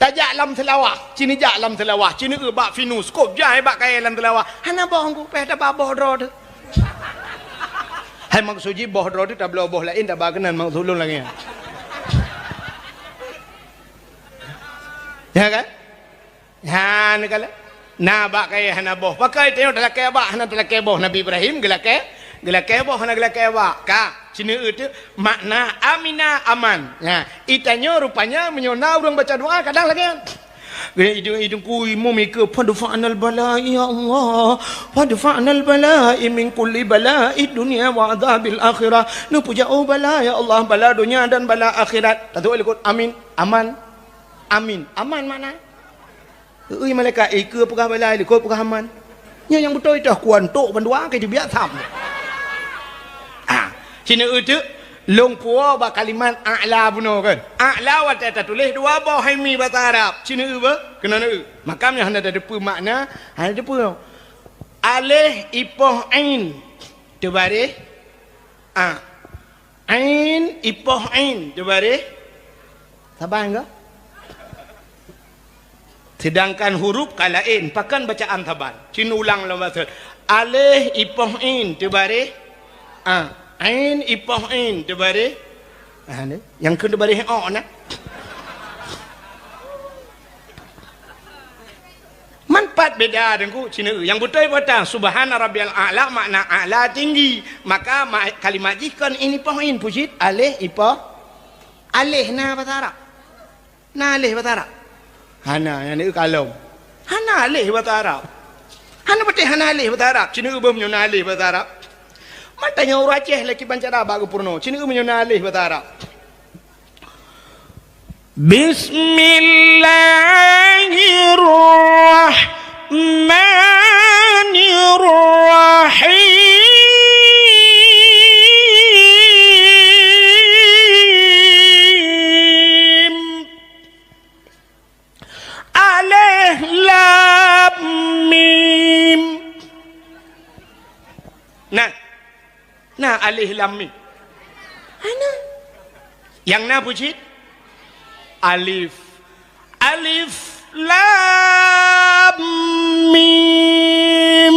Tajak lam Seulawah, ci neujak lam Seulawah, ci neu bak Pinus, kôb jai bak kayée lam Seulawah. Hana boh Teungku, payah taba boh droe teuh. Hai maksud jih boh droe teuh tabloe boh laén taba keunan maksud lôn lagée nyan. Ya kan? Ha, neukalon. Na bak kayèe hana boh. Pakon tanyoe talakèe bak, hana talakèe boh. Nabi Ibrahim geulakèe, geulakèe boh, hana geulakèe bak. Ka, sineuk teuk makna amina aman. Nah, i tanyoe rupanya meunyoe na ureueng baca doa kadang lagèe nyan. Idung-idung kui mumike, "Fadfa'nal bala, ya Allah. Fadfa'nal bala min kulli bala id dunya wa adzabil akhirah." Neupeujak, oh, bala, ya Allah, bala donya dan bala akhirat. Tatu'oh likot, amin, aman. Amin, aman makna. Ui malaikat, eh, keu peugah bala, likot peugah aman. Nyoe nyang beutôi teuh kuantok bandua ke dibiak tham. Ah, sineuk teuk lôn puwoe bak kalimat a'la bunoe kan. A'la watèe tatuléh dua boh hai mi basa Arab. Sineuk beuh, keunoe neu. Makam nyoe hana tateupeue makna, hana tateupeue. Aléh ipoh ain teubaréh a. Ain ipoh ain teubaréh saban ka? Sedangkan huruf ka laén, pakon bacaan saban. Cit ulang lom bacut. Aléh ipoh ain teubaréh a. Ain ipoh ain teubaréh. Ah, ni. Nyang kheun teubaréh o na. Man pat beda Teungku, sineuk. Nyang beutôi peue? Subhana rabbiyal a'la, makna a'la tinggi. Maka ma-, kalimat jih kon ain ipoh ain, peue cit? Aléh ipoh. Aléh na basa Arab. Na aléh basa Arab. Hana, nyang ni kalon. Hana aléh basa Arab. Hana patéh hana aléh basa Arab. Sineuk beuh meunyoe na aléh basa Arab. Man tanyoe ureueng Aceh lé kiban cara bak geupeurunoe. Sineuk meunyoe na aléh basa Arab. Bismillahirrahmanirrahim. Alif lam mim. Nah, Nah, alif lam mim. Hana. Nyang na peue cit? Alif. Alif lam mim.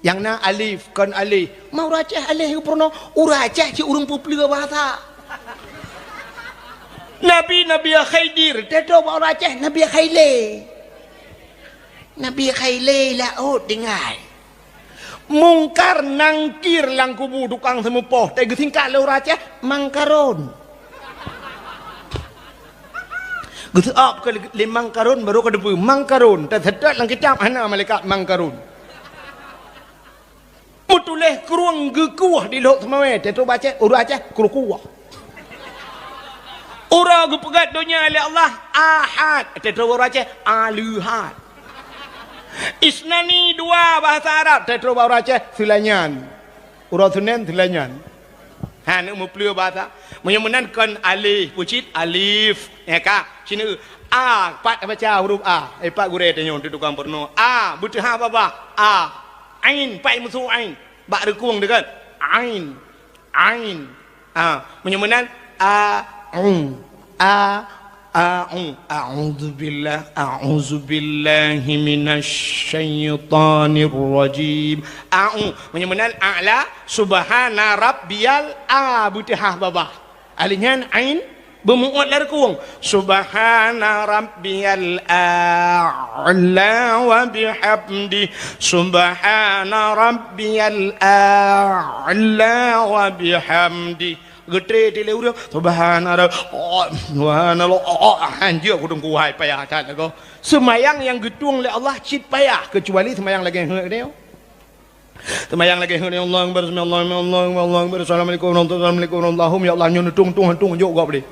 Nyang na alif, kon alif. Ma ureueng Aceh alif geupeurunoe, ureueng Aceh cit ureueng peupleue bahasa. Nabi, Nabi Khidir, teutoe bak ureueng Aceh, Nabi Khaile. Nabi Khaile laôt tinggai. Mungkar Nangkir lam kubu tukang seumeupoh, teugeusingkat lé ureueng Aceh, Mangkaron. Geuseu'ab keu lé Mangkaron, barô ka teupeue, Mangkaron, teuseutôt lam kitab hana malaikat Mangkaron. Meutuléh krueng geukueh di Lhok Seumawé, teutoe bak Aceh, ureueng Aceh, krueng kueh. Uroe geupeugöt donya lé Allah, Ahad, teutoe bak ureueng Aceh, Aleuhad. Isnani dua bahasa Arab, teutoe bak ureueng Aceh, Seulanyan. Uroe Seunén, Seulanyan. Ha, neuk meupleue bahasa. Meunyoe meunan kon alif, peue cit alif. Ya ka, sineuk a, pat baca huruf a. Eh, pat gurée tanyoe di tukang peurunoe. A, beuteuhah babah. A. Ain, pat meusu ain. Bak reukong dekat. Ain. Ain. Ha, meunyoe meunan a, u. A, a, u. A'udzubillah, a'udzubillahi minasy syaithanir rajim. A, u. Meunyoe meunan a'la, subhana rabbiyal a, beuteuhah babah. Alif nyan ain beumu'oh lam reukong. Subhana rabbiyal a'la wa bihamdi. Subhana rabbiyal a'la wa bihamdi. Geutré tilé ureueng, subhana rabb-, oh, subhanallah, oh, oh, hanjeuet kudong kuhai payah that lagoe. Seumayang nyang geutueng lé Allah cit payah, keucuali seumayang lagèe nyoe. Seumayang lagèe nyoe, Allahu Akbar, Allahu Akbar, Allahu Akbar, Assalamualaikum warahmatullahi wabarakatuh, Allahumma ya Allah, nyoe neutueng-tueng hantu jok gob deh.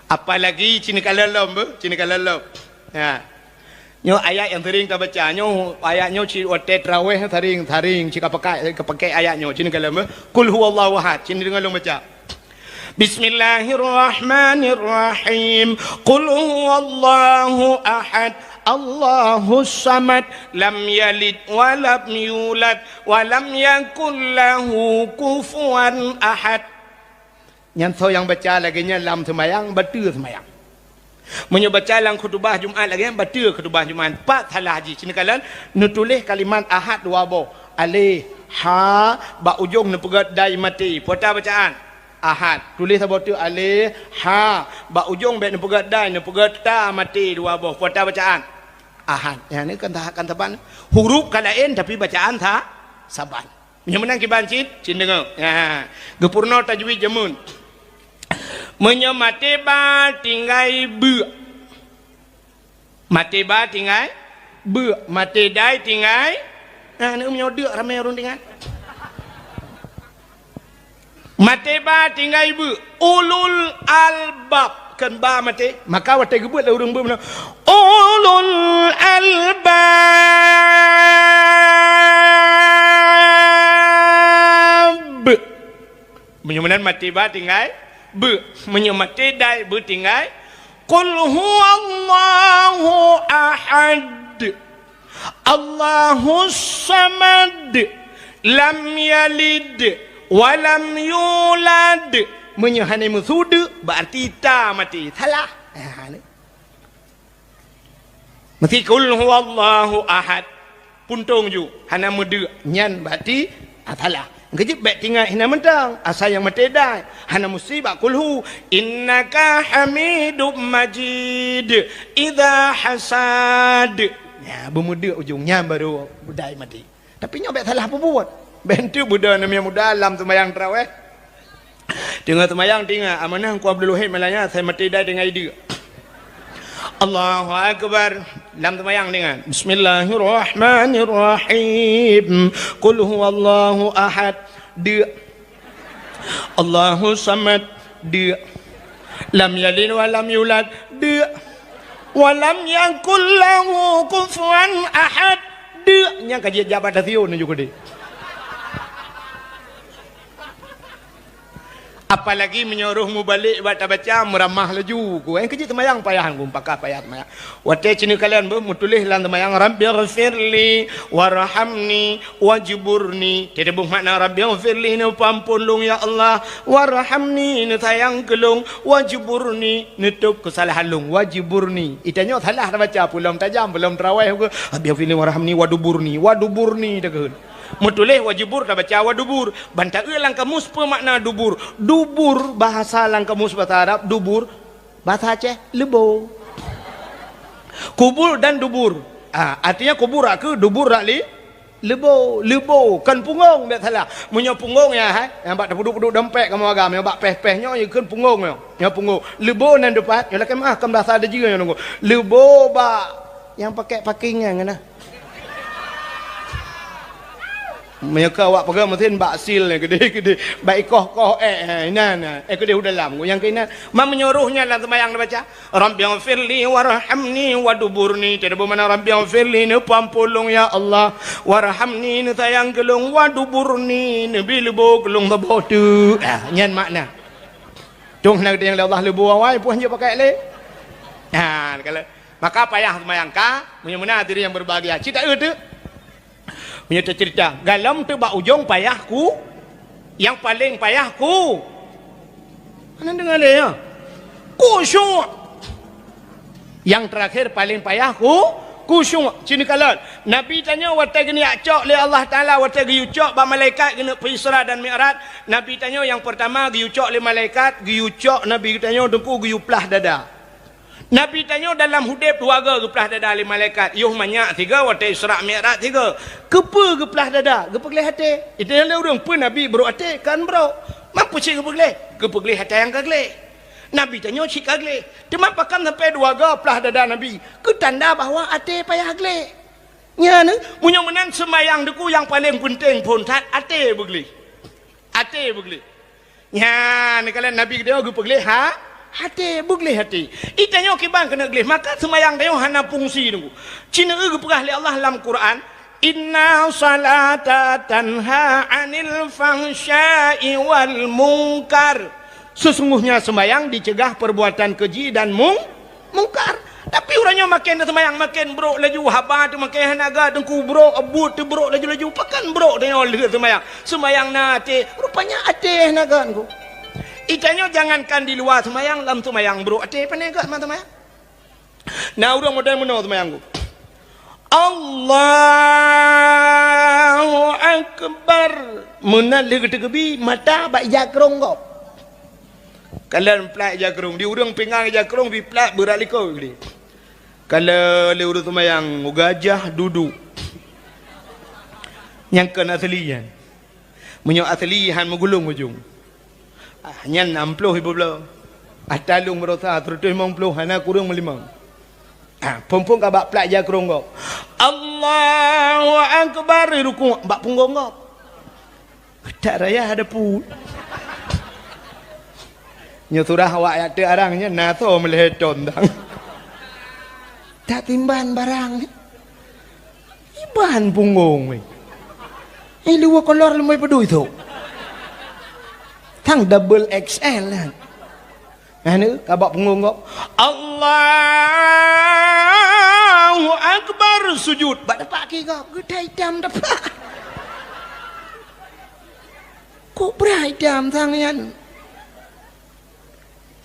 Apalagi cit neukalon lom beuh, cit neukalon lom. Ha. Nyoe ayat nyang sering tabaca. Nyoe ayat nyoe cit watèe tarawih sering, sering cit kapakai, kapakai ayat nyoe. Cit neukalon beuh. Qul huwallahu ahad. Cit neudeungoe lôn baca. Bismillahirrahmanirrahim. Qul huwallahu ahad. Allahus samad. Lam yalid wa lam yulad. Wa lam yakul lahu kufuwan ahad. Nyan soe nyang baca lagèe nyan lam seumayang, bateue seumayang. Meunyoe baca lam khutubah Jumat lagèe nyan, bateue khutubah Jumat. Pat salah jih, cit neukalon, neutuléh kalimat ahad dua boh. Alif, ha, bak ujong neupeugöt dai maté. Peue ata bacaan? Ahad. Tuléh saboh teuk alif, ha. Bak ujong bèk neupeugèt dai, neupeugèt ta maté dua boh. Peue ta bacaan? Ahad. Nyan kan ta-, kan saban. Huruf ka laén tapi bacaan sa-, saban. Meunyoe meunan kiban cit, cit deungö. Ha. Geupeurunoe tajwid jameun. Meunyoe maté ba tinggai beuk. Maté ba tinggai beuk, maté dai tinggai. Nah, aneuk meunyoe deuk ramé ureueng tinggai. Maté ba tinggai beuk, ulul albab, kheun ba maté. Maka watèe geubeuet lé ureueng beuk meunan, ulul albab. Meunyoe meunan maté ba tinggai beuk, meunyoe maté dai beuk tinggai. Qul huwallahu ahad. Allahus samad. Lam yalid wa lam yulad. Meunyoe hana meusu deuk, berarti ta maté. Salah. Ha, ni. Meusti qul huwallahu ahad. Puntông ju, hana meudeuk. Nyan berarti, ah, salah. Keujeuet bèk tinggai hina mantong, asai nyang maté dai. Hana meusti bak qul hu. Innaka hamidum majid. Idza hasad. Nya, beumeudeuk ujong nyan baru dai maté. Tapi nyoe bèk salah peubuet. Bèk enteuk beudoh aneuk muda lam seumayang tarawih. Teungoh seumayang, teungoh amanah Teungku Abdul Wahid Malaya, asai maté dai tinggai deuk. Allahu Akbar. Lam seumayang teungoh. Bismillahirrahmanirrahim. Qul huwallahu ahad. Deuk. Allahu samad. Deuk. Lam yalid wa lam yulad. Deuk. Wa lam yakul lahu kufuwan ahad. Deuk. Nyang ka jijak bak tasyon nyoe keudéh. Apalagi meunyoe roh mubalek bak tabaca, meuramah laju. Ku, eh, keujeuet seumayang payah, ku, pakah payah seumayang. Watèe ci neukalon beuh meutuléh lam seumayang, "Rabbighfirli warhamni wajburni." Teudeubeuh makna, "Rabbighfirli," neupeuampôn lôn, ya Allah, "warhamni," neusayang keu lôn, "wajburni," neutôb keusalahan lôn, "wajburni." Itanyoe salah tabaca, peulom tajam, peulom tarawih, "Rabbighfirli warhamni waduburni," waduburni takheun. Meutuléh wajibur tabaca wadubur. Ban taeu lam kamus peue makna dubur. Dubur bahasa lam kamus bahasa Arab, dubur bahasa Aceh, leubo. Kubur dan dubur. Ah, artinya kubur rak keue, dubur rak li-, leubo, leubo, kon punggong, bèk salah. Meunyoe punggong ya, hai, nyang bak tapeuduek-peuduek dompet kamoe agam, nyang bak péh-péh nyoe, ya kon punggong nyoe. Nyoe punggong. Leubo nan dipat, nyoe lakèe meuah, kon bahasa Deujeue nyoe nunggu. Leubo bak nyang pakèk paking nyan, nah. Meunyoe ka awak peugah meusen bak sil nyan, keudéh-keudéh, bak ikoh-koh, eh, eh, inan, eh, keudéh u dalam, nyang keu inan. Man meunyoe roh nyan lam seumayang neubaca, "Rabbighfirli warhamni waduburni." Teudeubeuh makna, "Rabbighfirli," neupeuampôn lôn, ya Allah. "Warhamni," neusayang keu lôn, "waduburni," neubi leubo keu lôn saboh teuk. Ah, nyan makna. Dong hana geutanyong lé Allah leubo awai, peue han jeuet pakai lé. Ha, kalau, maka payah seumayang ka, meunyoe meunan hadirin yang berbahagia. Cit taeu teuk. Meunyoe teucerita, galom teuk bak ujong payah ku, nyang paleng payah ku. Hana deungoe lé, ya. Khusyuk. Nyang teurakhir paleng payah ku, khusyuk. Ci neukalon. Nabi tanyoe watèe geunyak cok lé Allah Taala, watèe geuyue cok bak malaikat geuneuk peuisra dan mi'raj, Nabi tanyoe nyang peurtama geuyue cok lé malaikat, geuyue cok Nabi tanyoe teungku geuyue plah dada. Nabi tanyoe dalam udép dua goe geuplah dada lé malaikat, yoh manyak sigoe watèe Isra Mi'raj sigoe. Keupeue geuplah dada? Geupeugleh até. Itanyong lé ureueng, "Peue Nabi brok até?" Kan brok. "Man peue cit geupeugleh?" "Geupeugleh atra nyang ka gleh." Nabi tanyoe cit ka gleh. Teuma pakon sampoe dua goe plah dada Nabi? Keu tanda bahwa até payah gleh. Nyan, meunyoe meunan seumayang teungku nyang paleng peunteng phôn that até beugleh. Até beugleh. Nyan, neukalon Nabi geutanyoe geupeugleh ha-, até, beugleh até. Itanyoe kiban keuneuk gleh, maka seumayang tanyoe hana fungsi teungku. Ci neueu geupeugah lé Allah lam Quran, "Inna salata tanha 'anil fahsya'i wal munkar." Sesungguhnya seumayang dicegah perbuatan keji dan mung-, mungkar. Tapi uroe nyoe maken seumayang maken brok laju, haba teuh maken hana gèt, teungku brok, buet teuh brok laju-laju. Pakon brok tanyoe lheueh seumayang? Seumayang na até, rupanya até hana gèt teungku. Itanyoe jangankan di luwa seumayang, lam seumayang brok até, pane gèt man seumayang. Na ureueng model meunoe seumayang teungku. Allahu Akbar. Meunan lheueh geuteukeubi, mata bak ija krong gob. Kalon plat jakrong, di ureuëng pingan jakrong, di plat beurat likot geude. Kalon lé ureuëng seumayang, gajah dudu. Nyang kon asli nyan. Meunyoe asli han meugulong ujong. Ah, nyan nam ploh ibu bloe. Ata lôn meurosa seratus limong ploh, hana kureueng meulimong. Ah, phon-phon ka bak plat jakrong gob. Allahu Akbar, rukuk bak punggong gob. Tak raya ada pu. Nyoe surah awak yak teuk arang nyan, na soe meulhèe thon dang. Tak timban barang. Iban punggong weh. Eh, luwa kolor leumai peudui tu. Tang double X L kan. Nah, ni ka bak punggong kok. Allahu Akbar, sujud. Bak tepak ki kok. Geutai itam tepak. Kok berai itam sang nyan?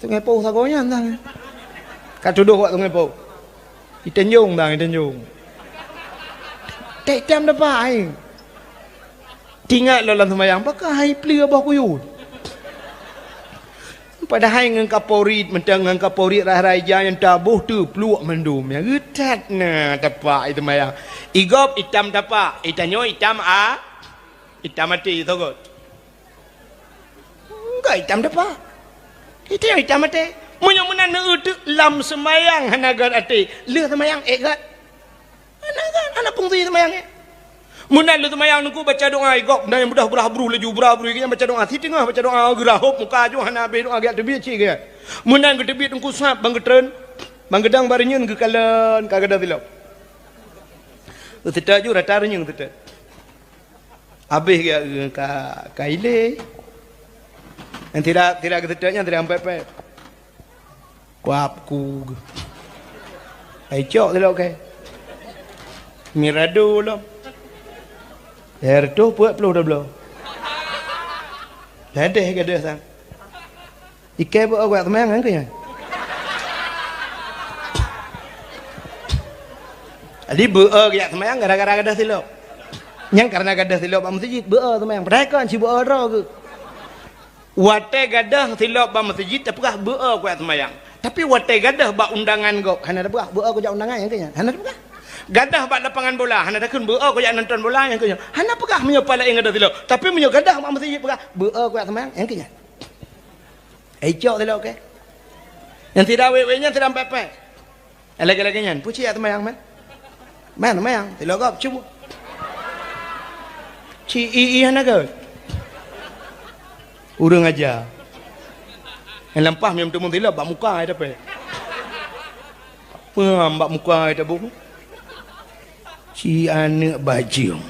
Sungai Poh sagoe nyan sang. Ka tudoh wak Sungai Poh. Itenjong sang, itenjong. Tek itam tepak ai. Tingat lom lam seumayang, pakon hai pleue boh kuyuet. Padahai ngon kaporit, mantong ngon kaporit rai-rai ija nyang taboh teupluek mandum. Ya geutat na tapak i seumayang. Igob itam tapak, itanyoe itam a, itam até sogot. Enggak itam tapak. Itanyoe itam até. Meunyoe meunan neueu teuk lam seumayang hana gét até, lheueh seumayang ék gét. Hana kan, hana fungsi seumayang nyan. Meunan lôn seumayang nungku baca doa igob, na nyang mudah brah bruh laju, brah bruh nyang baca doa, siteungoh baca doa geurahop muka aju hana habéh doa geujak teubiet cit geuh. Meunan geuteubiet nungku sab bang geutreun, bang geudang bak reunyeun geukalon ka gadôh silop. Seutôt ju rata reunyeun seutôt. Habéh geuh ka, ka ilée. Nyang tidak, tidak geuseutôt nyan tidak ampet-pet. Kuab ku geuh. Ai cok silop kèe. Mirado lom. Lhèe reutôh peuet ploh tabloe. Ladeh gadôh sang. Ikèe beu-e kujak seumayang nyan keuh nyan. Jadi beu-e kujak seumayang gara-gara gadôh silop. Nyang karena gadôh silop bak meuseujid beu-e seumayang. Padahai kon si beu-e droe geuh. Watèe gadôh silop bak meuseujid tapeugah beu-e kujak seumayang. Tapi watèe gadôh bak undangan gob, hana tapeugah beu-e kujak undangan nyang keuh nyan. Hana tapeugah. Gadôh bak lapangan bola, hana takheun beu-e kujak nonton bola nyang keuh nyan. Hana peugah meunyoe pat laén gadôh silop. Tapi meunyoe gadôh bak meuseujid peugah beu-e kujak seumayang nyang keuh nyan. Ai cok silop kèe. Nyang tidak wék-wék nyan tidak ampet-pet. Lagèe-lagèe nyan, peue cit jak seumayang, man? Man seumayang, silop gob, cuba. Ci i, i hana gét. Ureueng aja. Nyang lampah meuteumèe silop bak muka ai tapèe. Peue bak muka ai taboh? Ci aneuk bajeueng.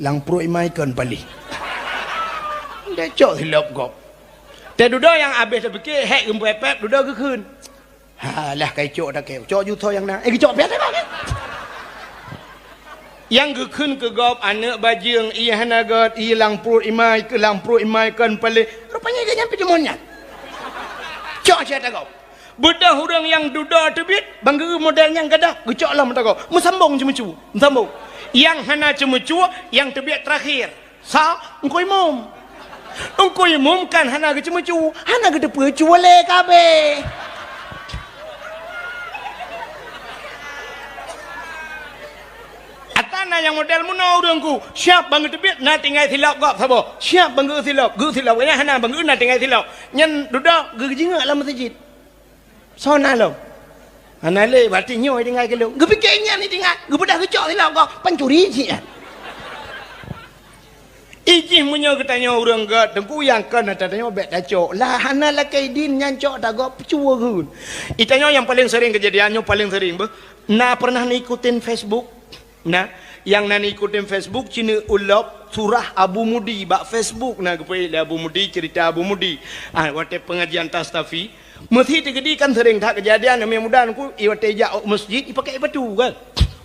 Lam pruet imai kon paléh. Dacok silop gob. Teududoe nyang abéh tapike, hék geupepet, dudoe geukheun. Halah kai cok takeu. Cok jutoe nyang na. Eh, geucok piah takeu. Nyang geukheun keu gob aneuk bajeueng, ie hana gét, ie lam pruet imai, keu lam pruet imai kon paléh. Rupanya geuh nyan pih deungon nyan. Cok siat gob. Beudôh ureueng nyang dudoe teubiet, bang geu model nyang gadôh, geucok lom mata gob. Meusambong ceumeucue, meusambong. Nyang hana ceumeucue, nyang teubiet teurakhir. Sa, Teungku Imum. Teungku Imum kan hana geuceumeucue, hana geuteupeue cue lé kabéh. Ata na nyang model meunoe ureueng ku, siap bang geuteubiet na tinggai silop gob saboh. Siap bang geu silop, geu silop. Nyan hana bang geu na tinggai silop. Nyan dudoe geujingeuk lam meuseujid. Soe na lom? Hana lé, berarti nyoe tinggai keu lôn. Geupike nyan tinggai, geupeudah geucok silop gob, pancuri cit nyan. Ijih meunyoe geutanyoe ureueng gét, teungku nyang kon ata tanyoe bèk tacok. Lah hana lakèe idin nyan cok tagob cue geun. Itanyoe nyang paleng sering keujadian nyoe paleng sering beuh. Na pernah neuikutin Facebook? Nah, nyang na neuikutin Facebook, ci neuulop surah Abu Mudi bak Facebook na geupeuék lé Abu Mudi, cerita Abu Mudi. Ah, watèe pengajian Tastafi, meusi teugeudi kan sering that keujadian, aneuk muda nungku, i watèe jak u meuseujid, ipakèk ipatu kan.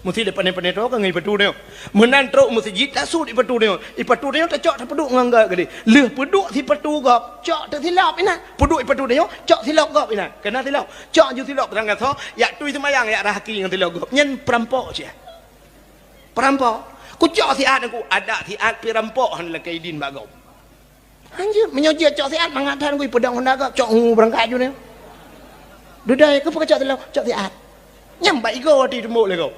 Meusi lé pané-pané droe kan ngon ipatu nyoe. Meunan trok meuseujid, tasut ipatu nyoe. Ipatu nyoe tacok tapeuduek ngon gét geude. Lheueh peuduek sipatu gob, cok teusilop inan. Peuduek ipatu nyoe, cok silop gob inan. Keunan silop. Cok ju silop teuh gasoe, jak tui seumayang, jak rhah aki ngon silop gob. Nyan peurampok cit. Peurampok. Kucok siat aku, adak siat pi rampok han lakée idin bak gob. Hanjeuet, meunyoe jeuet cok siat mangat that ngui peudong honda gob, cok ngu beurangkat ju nyoe. Dudai, keupeue kacok silop? Cok siat. Nyang bak igo ati teumbok lé gob.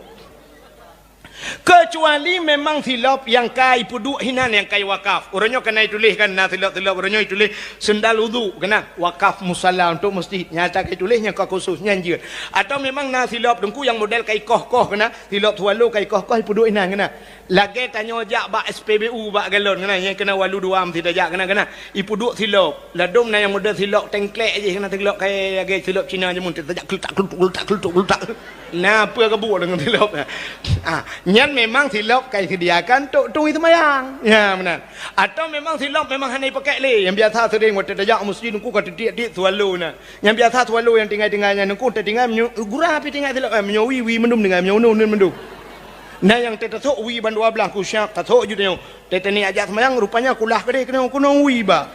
Keucuali memang silop nyang ka ipeuduek hinan nyang ka iwakaf. Uroe nyoe ka na ituléh kan, na silop-silop uroe nyoe ituléh sendal udhu keunan, wakaf musala untuk masjid. Nyata ka ituléh nyang ka khusus, nyan jeuet. Atau memang na silop teungku nyang model ka ikoh-koh keunan, silop swallow ka ikoh-koh ipeuduek hinan keunan. Lagée tanyoe jak bak S P B U bak galon keunan, nyang keunan walu dua meusti tajak keunan, keunan. Ipeuduek silop. Ladom na nyang model silop tengklek jih, keunan silop kaya lagée silop Cina jameun, tajak klutak, klutuk, klutak, klutuk, klutak. Na peue geubuek deungon silop. Ah, nyan memang silop ka disediakan untuk tui seumayang. Ya, meunan. Atau memang silop memang hana ipakék lé. Nyang biasa sering watée tajak meuseujid teungku ka titiek-tiek swallow na. Nyang biasa swallow nyang tinggai-tinggai nyan teungku tatinggai meunyoe gura pi tinggai silop, eh, meunyoe wie, wie mandum tinggai, meunyoe uneun, uneun mandum. Na nyang tatasok wie ban dua blaih kusiab, tasok ju tanyoe. Teuh teuh ni ajak seumayang, rupanya kulah keudeh keunoe, keunoe wie ba.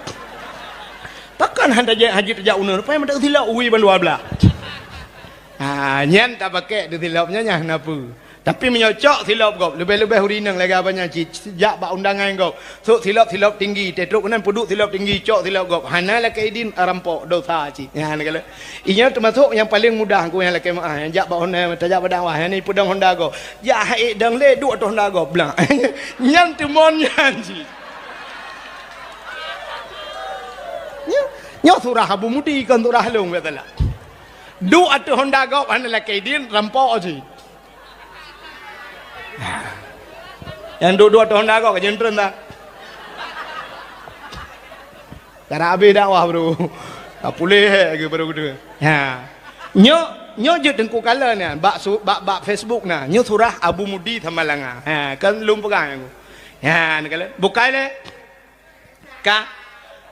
Pakon han tajak haji tajak uneun, rupanya meudak silop wie ban dua blaih. Ha, nyan tapakék di silop nyan, nyan hana peue. Tapi meunyoe cok silop gob, leubeh-leubeh ureueng inong lagée abang nyan cit, jak bak undangan gob. Sok silop-silop tinggi, teuh trok keunan peuduek silop tinggi, cok silop gob. Hana lakée idin, rampok, dosa cit. Nyan kala. Inyoe teumasok nyang paleng mudah ku nyang lakée meu'ah, nyang jak bak honda, tajak bak dakwah, nyang ipeudong honda gob. Jak hai dong lé duek ateueh honda gob blang. Nyan teumon nyan cit. Nyoe, nyoe surah Abu Mudi kon surah lôn, biasalah. Duek ateueh honda gob hana lakée idin, rampok cit. Nyang duek-duek ateueh honda gob ka jeuntreun dah. Ka habéh dakwah baru. Ka puléh lagée baru geude. Ha. Nyoe, nyoe jeuet teungku kala nyan bak su-, bak, bak Facebook na. Nyoe surah Abu Mudi Samalanga. Ha, kan lôn peugah nyan. Ha, ni kala. Bukai lé. Ka.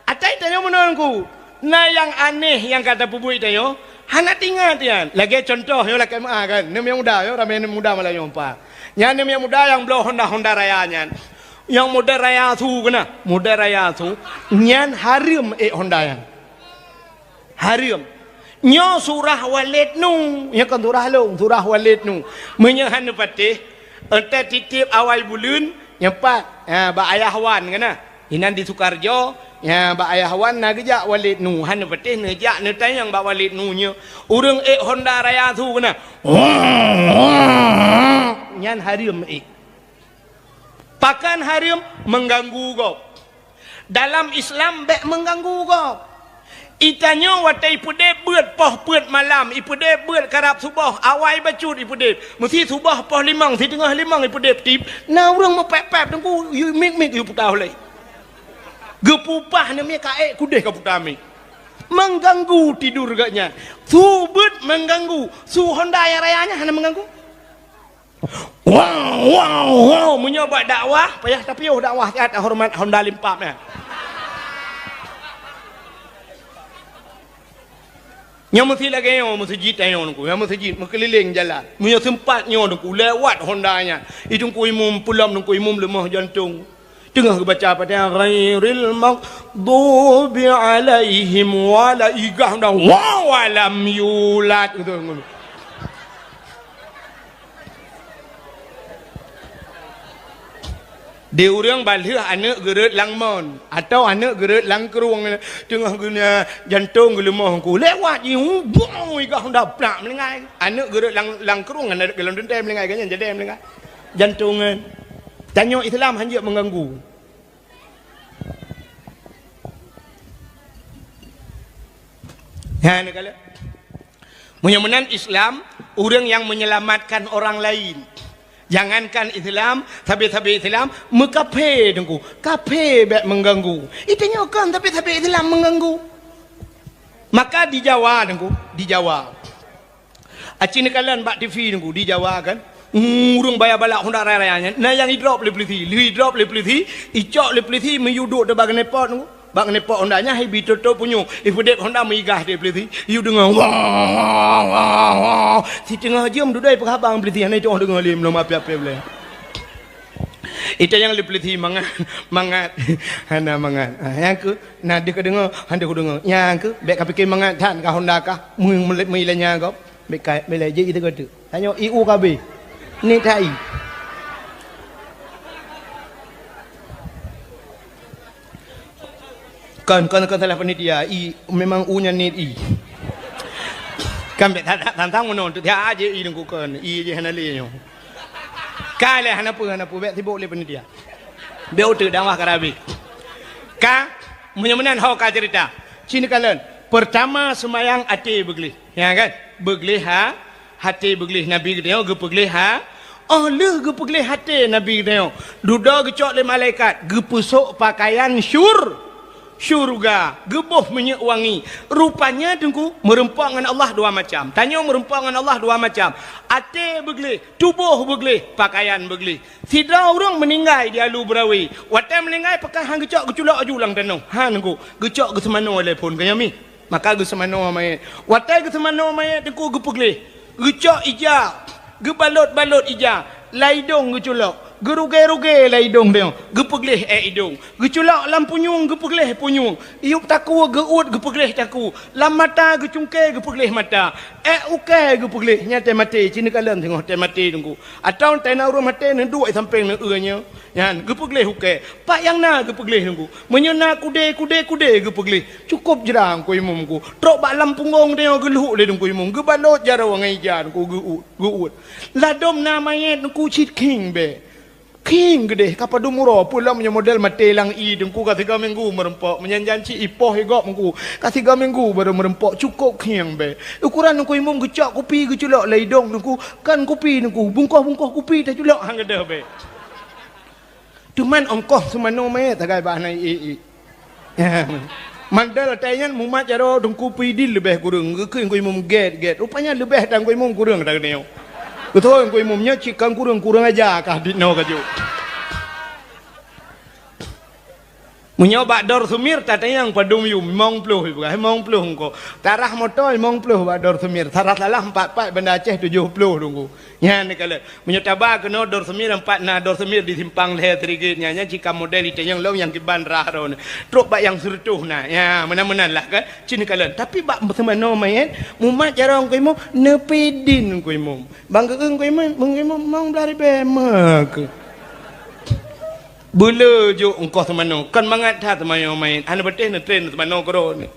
Atai tanyoe meunan ku. Na nyang aneh nyang ka tapeubuet tanyoe. Hana tingat nyan. Lagée contoh nyoe lakée meu'ah kan. Neum nyang muda nyoe, ramé neum muda malam nyoe pa. Nyan neum nyang muda nyang bloe honda-honda raya nyan. Nyang model raya su keunan, model raya su, nyan hareuem ék honda nyan. Hareuem. Nyoe surah Walid Nu, nyoe kon surah lôn, surah Walid Nu. Meunyoe hana patéh, enteuk titiep awai buleuen, nyoe pat, ha, bak Ayah Wan keunan. Inan di Sukarjo, ha, bak Ayah Wan na geujak Walid Nu, hana patéh neujak neutanyong bak Walid Nu nyoe. Ureueng ék honda raya su keunan. Nyan hareuem ék. Pakon hareuem? Mengganggu gob. Dalam Islam bék mengganggu gob. Itanyoe watée ipeudeb beuet poh peuet malam, ipeudeb beuet karab suboh, awai bacut ipeudeb. Meusi suboh poh limong, siteungoh limong ipeudeb tip, na ureueng meupép-pép teungku, yue mik-mik yue puta ulée. Geupupah neumie ka ék kudeh ka puta mik. Mengganggu tidur geuh nyan. Su beuet mengganggu, su honda nyang raya nyan hana mengganggu. Wow, wow, wow. Meunyoe bak dakwah, payah tapiôh dakwah siat horeumat honda limpap nyan. Nyoe meusi lagée nyoe meuseujid tanyoe teungku, nyoe meuseujid meukeulileng jalan. Meunyoe seumpat nyoe teungku lewat honda nyan, i teungku imum peulom teungku imum leumoh jantong. Teungoh geubaca Fatihah, "Ghairil maghdubi alaihim wala-," igah dah, "Wa walam yulad." Gitu, ngono. Di ureueng balheueh aneuk geureuet lam mon, atau aneuk geureuet lam krueng, teungoh geunya jantong geuleumoh ku, lewat jih, bong, igah dah plak meulinggai. Aneuk geureuet lam, lam krueng, aneuk geulom teuntée meulinggai, geunya jadi meulinggai. Jantongan. Tanyoe Islam hanjeuet mengganggu. Nyan kala. Meunyoe meunan Islam, ureueng nyang menyelamatkan orang lain. Jangankan Islam, sabe-sabe Islam, meukafé teungku. Kafé bék mengganggu. Itanyoe kon sabe-sabe Islam mengganggu. Maka di Jawa teungku, di Jawa. Aci neukalon bak T V teungku di Jawa kan. Ureueng baya balak honda raya-raya nyan. Na nyang idrop lé polisi. Lheueh idrop lé polisi, icok lé polisi miyueb duek teubak keuneupot teungku. Bak keuneupot honda nyan hai bi toto punyueng. Ipeudeb honda meigah di polisi. Yue deungoe wah, wah, wah, wah. Siteungoh jeuem dudoe peugah bang polisi hana itoh deungoe lé meulom api-api boleh. Ita nyang lé polisi mangat, mangat. Hana mangat. Ah, nyang keu Na deuh ka deungoe, han deuh ku deungoe. Nyang keuh, bék ka pike mangat that ka honda kah, meu-, meulanya gob. Bék ka, bék lé jih itu kata. Tanyoe I U K B. Ni tai. Kon, kon, kon salah panitia. I, memang u nyan niet i. Kan bèk that-that tantang meunoe, tu tiap aja i Teungku kon. I je hana lé nyoe. Ka lé hana peue, hana peue, bèk sibok lé panitia. Bèk uteuk dakwah ka habéh. Ka, meunyoe meunan ho ka cerita. Ci neukalon. Pertama, seumayang até beugleh. Ya kan? Beugleh ha, até beugleh Nabi geutanyoe geupeugleh ha. Oh lheueh geupeugleh até Nabi geutanyoe, dudoe geucok lé malaikat, geupeusok pakaian syur-, syurga, geuboh minyeuk wangi. Rupanya Teungku, meurumpok ngon Allah dua macam. Tanyoe meurumpok ngon Allah dua macam. Até beugleh, tuboh beugleh, pakaian beugleh. Sidroe ureueng meuninggai di Alu Beurawe. Watèe meuninggai pakon han geucok geuculok aju lam tanoh. Han Teungku, geucok geuseumanoe lé phon, ka nyan mi. Maka geuseumanoe manyét. Watèe geuseumanoe manyét Teungku geupeugleh. Geucok ija, geubalot-balot ija, lam idong geuculok. Geurugée-rugée lam idong tanyoe, geupeugleh ék idong. Geuculok lam punyueng, geupeugleh punyueng. Yub takue geuuet, geupeugleh takue. Lam mata geucungké, geupeugleh mata. Ék ukée geupeugleh, nyan teuh maté, ci neukalon singoh teuh maté Teungku. Atawa teuh na ureueng maté neuduek sampéng neueu nyoe. Nyan geupeugleh ukée. Pat nyang na geupeugleh Teungku. Meunyoe na kudé, kudé, kudé geupeugleh. Cukôp jra Teungku Imum Teungku. Trok bak lam punggong tanyoe geulhok lé Teungku Imum. Geubalot jaroe ngon ija Teungku geuuet, geuuet. Ladôm na manyét Teungku cit khieng bèe. Khieng geudeh, ka padum uroe, peue lom nyoe model maté lam ie Teungku ka sigoe minggu meurumpok. Meunyan janci ipoh igop Teungku, ka sigoe minggu barô meurumpok, cukôp khieng bèe. Ukoran Teungku Imum geucok kupi geuculok lam idong Teungku, kon kupi Teungku, bungkoh-bungkoh kupi taculok han geudeh bèe. Teuma ongkoh seumanoe manyét sagai bah na ie-ie. Mandal watèe nyan mumat jaroe Teungku Pidin leubeh kureueng, geukheun Teungku Imum gét-gét. Rupanya leubeh that Teungku Imum kureueng that geutanyoe. Beutôi Teungku Imum nyoe cit kon kureueng, kureueng aja kah dit noe ka jok. Meunyoe bak Dor Sumir tatanyong padum yum, limong ploh ipeugah, limong ploh engko. Tarah moto limong ploh bak Dor Sumir, tarah salah empat-empat Banda Aceh tujoh ploh Teungku. Nyan neukalon. Meunyoe taba keunoe Dor Sumir empat na Dor Sumir di simpang lhèe Sirigit nyan, nyan cit ka model itanyong lom nyang kiban rah droeneuh. Trok bak nyang sireutôh na. Ya, meunan-meunan lah kan. Ci neukalon. Tapi bak seumanoe manyét, mumat jaroe Teungku Imum, neupidin Teungku Imum. Bang geueung Teungku Imum, Teungku Imum mong blah ribèe meukeue. Beuleu jok ongkoh seumanoe, kon mangat that seumanoe manyét, hana patéh neutrén seumanoe keudroe nyoe.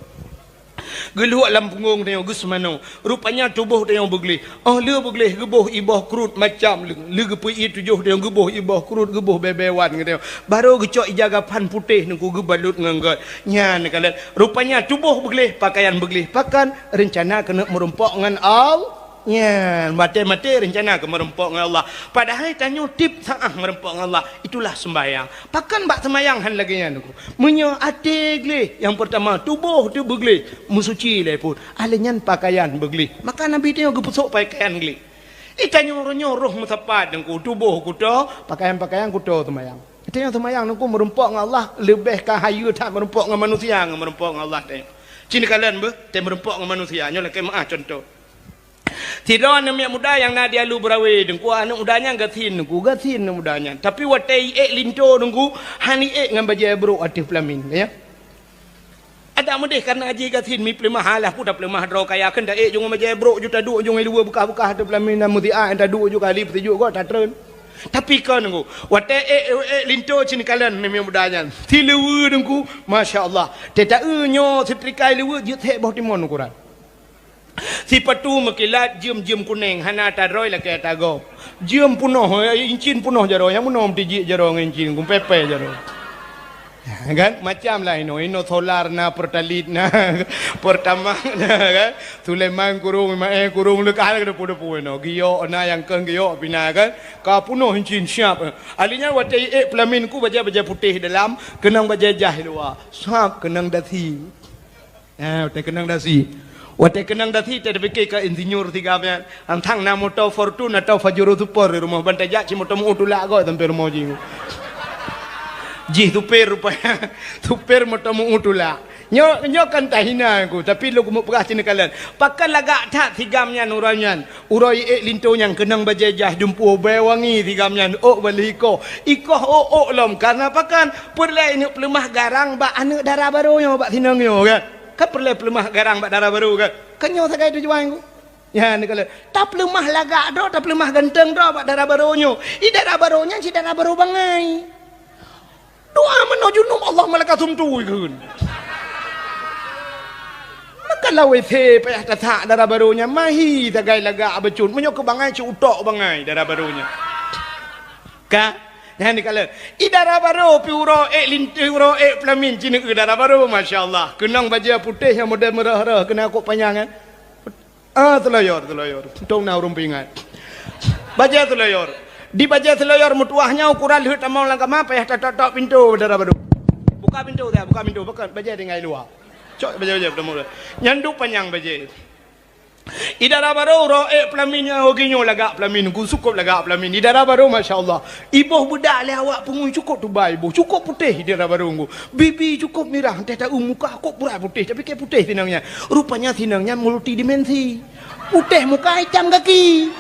Geulhok lam punggong tanyoe geuseumanoe, rupanya tuboh tanyoe beugleh. Oh lheueh beugleh geuboh iboh krut macam lé, lheueh geupeu-ie tujoh tanyoe geuboh iboh krut, geuboh bèe-bèe wan geutanyoe. Barô geucok ija gapan putéh Teungku geubalot ngon gét. Nyan neukalon, rupanya tuboh beugleh, pakaian beugleh. Pakon? Reuncana keuneuk meurumpok ngon Al-, Nyan, maté-maté reuncana keu meurumpok ngon Allah. Padahai tanyoe tiep saát meurumpok ngon Allah. Itulah seumbahyang. Pakon bak seumbahyang han lagèe nyan Teungku? Meunyoe até gleh, nyang peurtama tuboh teuh beugleh, meusuci lé phon. Ah lheueh nyan pakaian beugleh. Maka Nabi tanyoe geupeusok pakaian gleh. Di tanyoe uroe nyoe roh meusapat Teungku, tuboh kuto, pakaian-pakaian kuto seumbahyang. Di tanyoe seumbahyang Teungku meurumpok ngon Allah leubeh ka hayeue that meurumpok ngon manusia ngon meurumpok ngon Allah tanyoe. Ci neukalon beuh, teuh meurumpok ngon manusia, nyoe lakèe meu'ah cuntoh. Sidroe aneuk miet muda nyang na di Alu Beurawe Teungku, aneuk muda nyan gasien Teungku, gasien aneuk muda nyan. Tapi watèe iék linto Teungku, han iék ngon bajèe brôk ateueh peulamin, ya. Adak meudeh kareuna jih gasien mi peuleumah alah, peue tapeuleumah droe kaya, kheun taék ju ngon bajèe brôk ju taduek ju ngon luweue beukah-beukah ateueh peulamin, na meusiat taduek ju kali peusijuek goe tatreun. Tapi kon Teungku, watèe ék, ék linto ci neukalon aneuk miet muda nyan. Siluweue Teungku, masya Allah. Teuh taeu nyoe seutrika luweue jeuet sép boh timon ukuran. Sipatu meukilat jeuem-jeuem kunéng hana tadroe lakèe tagob. Jeuem punoh, eh, incin punoh jaroe, nyang meunoe meutijik jaroe ngon incin, kumpepé jaroe. Kan? Macam lah inoe, inoe solar na, Pertalite na, Pertamax na, kan? Sulaiman kurong, Maé kurong, leukah depu-depu inoe. Giok na, nyang keu giok pih na, kan? Ka punoh incin siap. Ahli nyan watèe iék peulamin ku bajèe-bajèe putéh dalam, keunong bajèe jaih luwa. Sab keunong dasi. Eh, watèe keunong dasi. Watèe keunong dasi, teuh tapike keu insinyur si gam nyan. Antang na moto Fortuner atau Pajero Sport di rumoh, ban tajak cit moto meu tulak goe sampoe rumoh jih. Jih supir rupanya. Supir moto meu tulak. Nyoe, nyoe kan tahina Teungku, tapi lôn keumeung peugah ci neukalon. Pakon lagak that si gam nyan uroe nyan. Uroe iék linto nyan keunong bajèe jaih dumpeue bèe wangi si gam nyan ôk bali ikoh. Ikoh ôk-ôk lom. Kareuna pakon? Peureulèe ineuk peuleumah garang bak aneuk dara barô nyoe bak sinong nyoe, kan? Kan peureulèe peuleumah garang bak dara barô, kan? Kan nyoe sagai tujuan ku. Nyan, kalau tapeuleumah lagak droe, tapeuleumah ganteng droe bak dara barô nyoe. Di dara barô nyan cit dara barô bangai. Doa meunoe junub, Allahumma laka sumtu, ikheun. Lam W C payah tasak dara barô nyan, mahi sagai lagak bacut. Meunyoe keu bangai, cit utok bangai dara barô nyan. Ka? Nyan dikalon. I dara barô pi uroe ék lin-, uroe ék peulamin, ci neueu dara barô, masya Allah. Keunong bajèe putéh nyang model meurah-rah, keunan kok panyang, kan? Ah, seulaweuet, seulaweuet. Untung na ureueng peuingat. Bajèe seulaweuet. Di bajèe seulaweuet meutuwah nyoe ukuran lheueh tamong lam kama, payah tatok-tok pintoe dara barô. Buka pintoe dah, buka pintoe. Pakon bajèe tinggai luwa. Cok bajèe-bajèe peutamong. Nyan duek panyang bajèe. I dara barô uroe ék peulamin nyan, oh, geuh nyoe lagak peulamin, geuh cukôp lagak peulamin. I dara barô, masya Allah. Iboh beudak lé awak peungui, cukôp tubai iboh, cukôp putéh i dara barô ngon. Bibi cukôp mirah, teuh taeu muka kok purai putéh, tapi kèe putéh sinong nyan. Rupanya sinong nyan multidimensi. Putéh muka, itam gaki.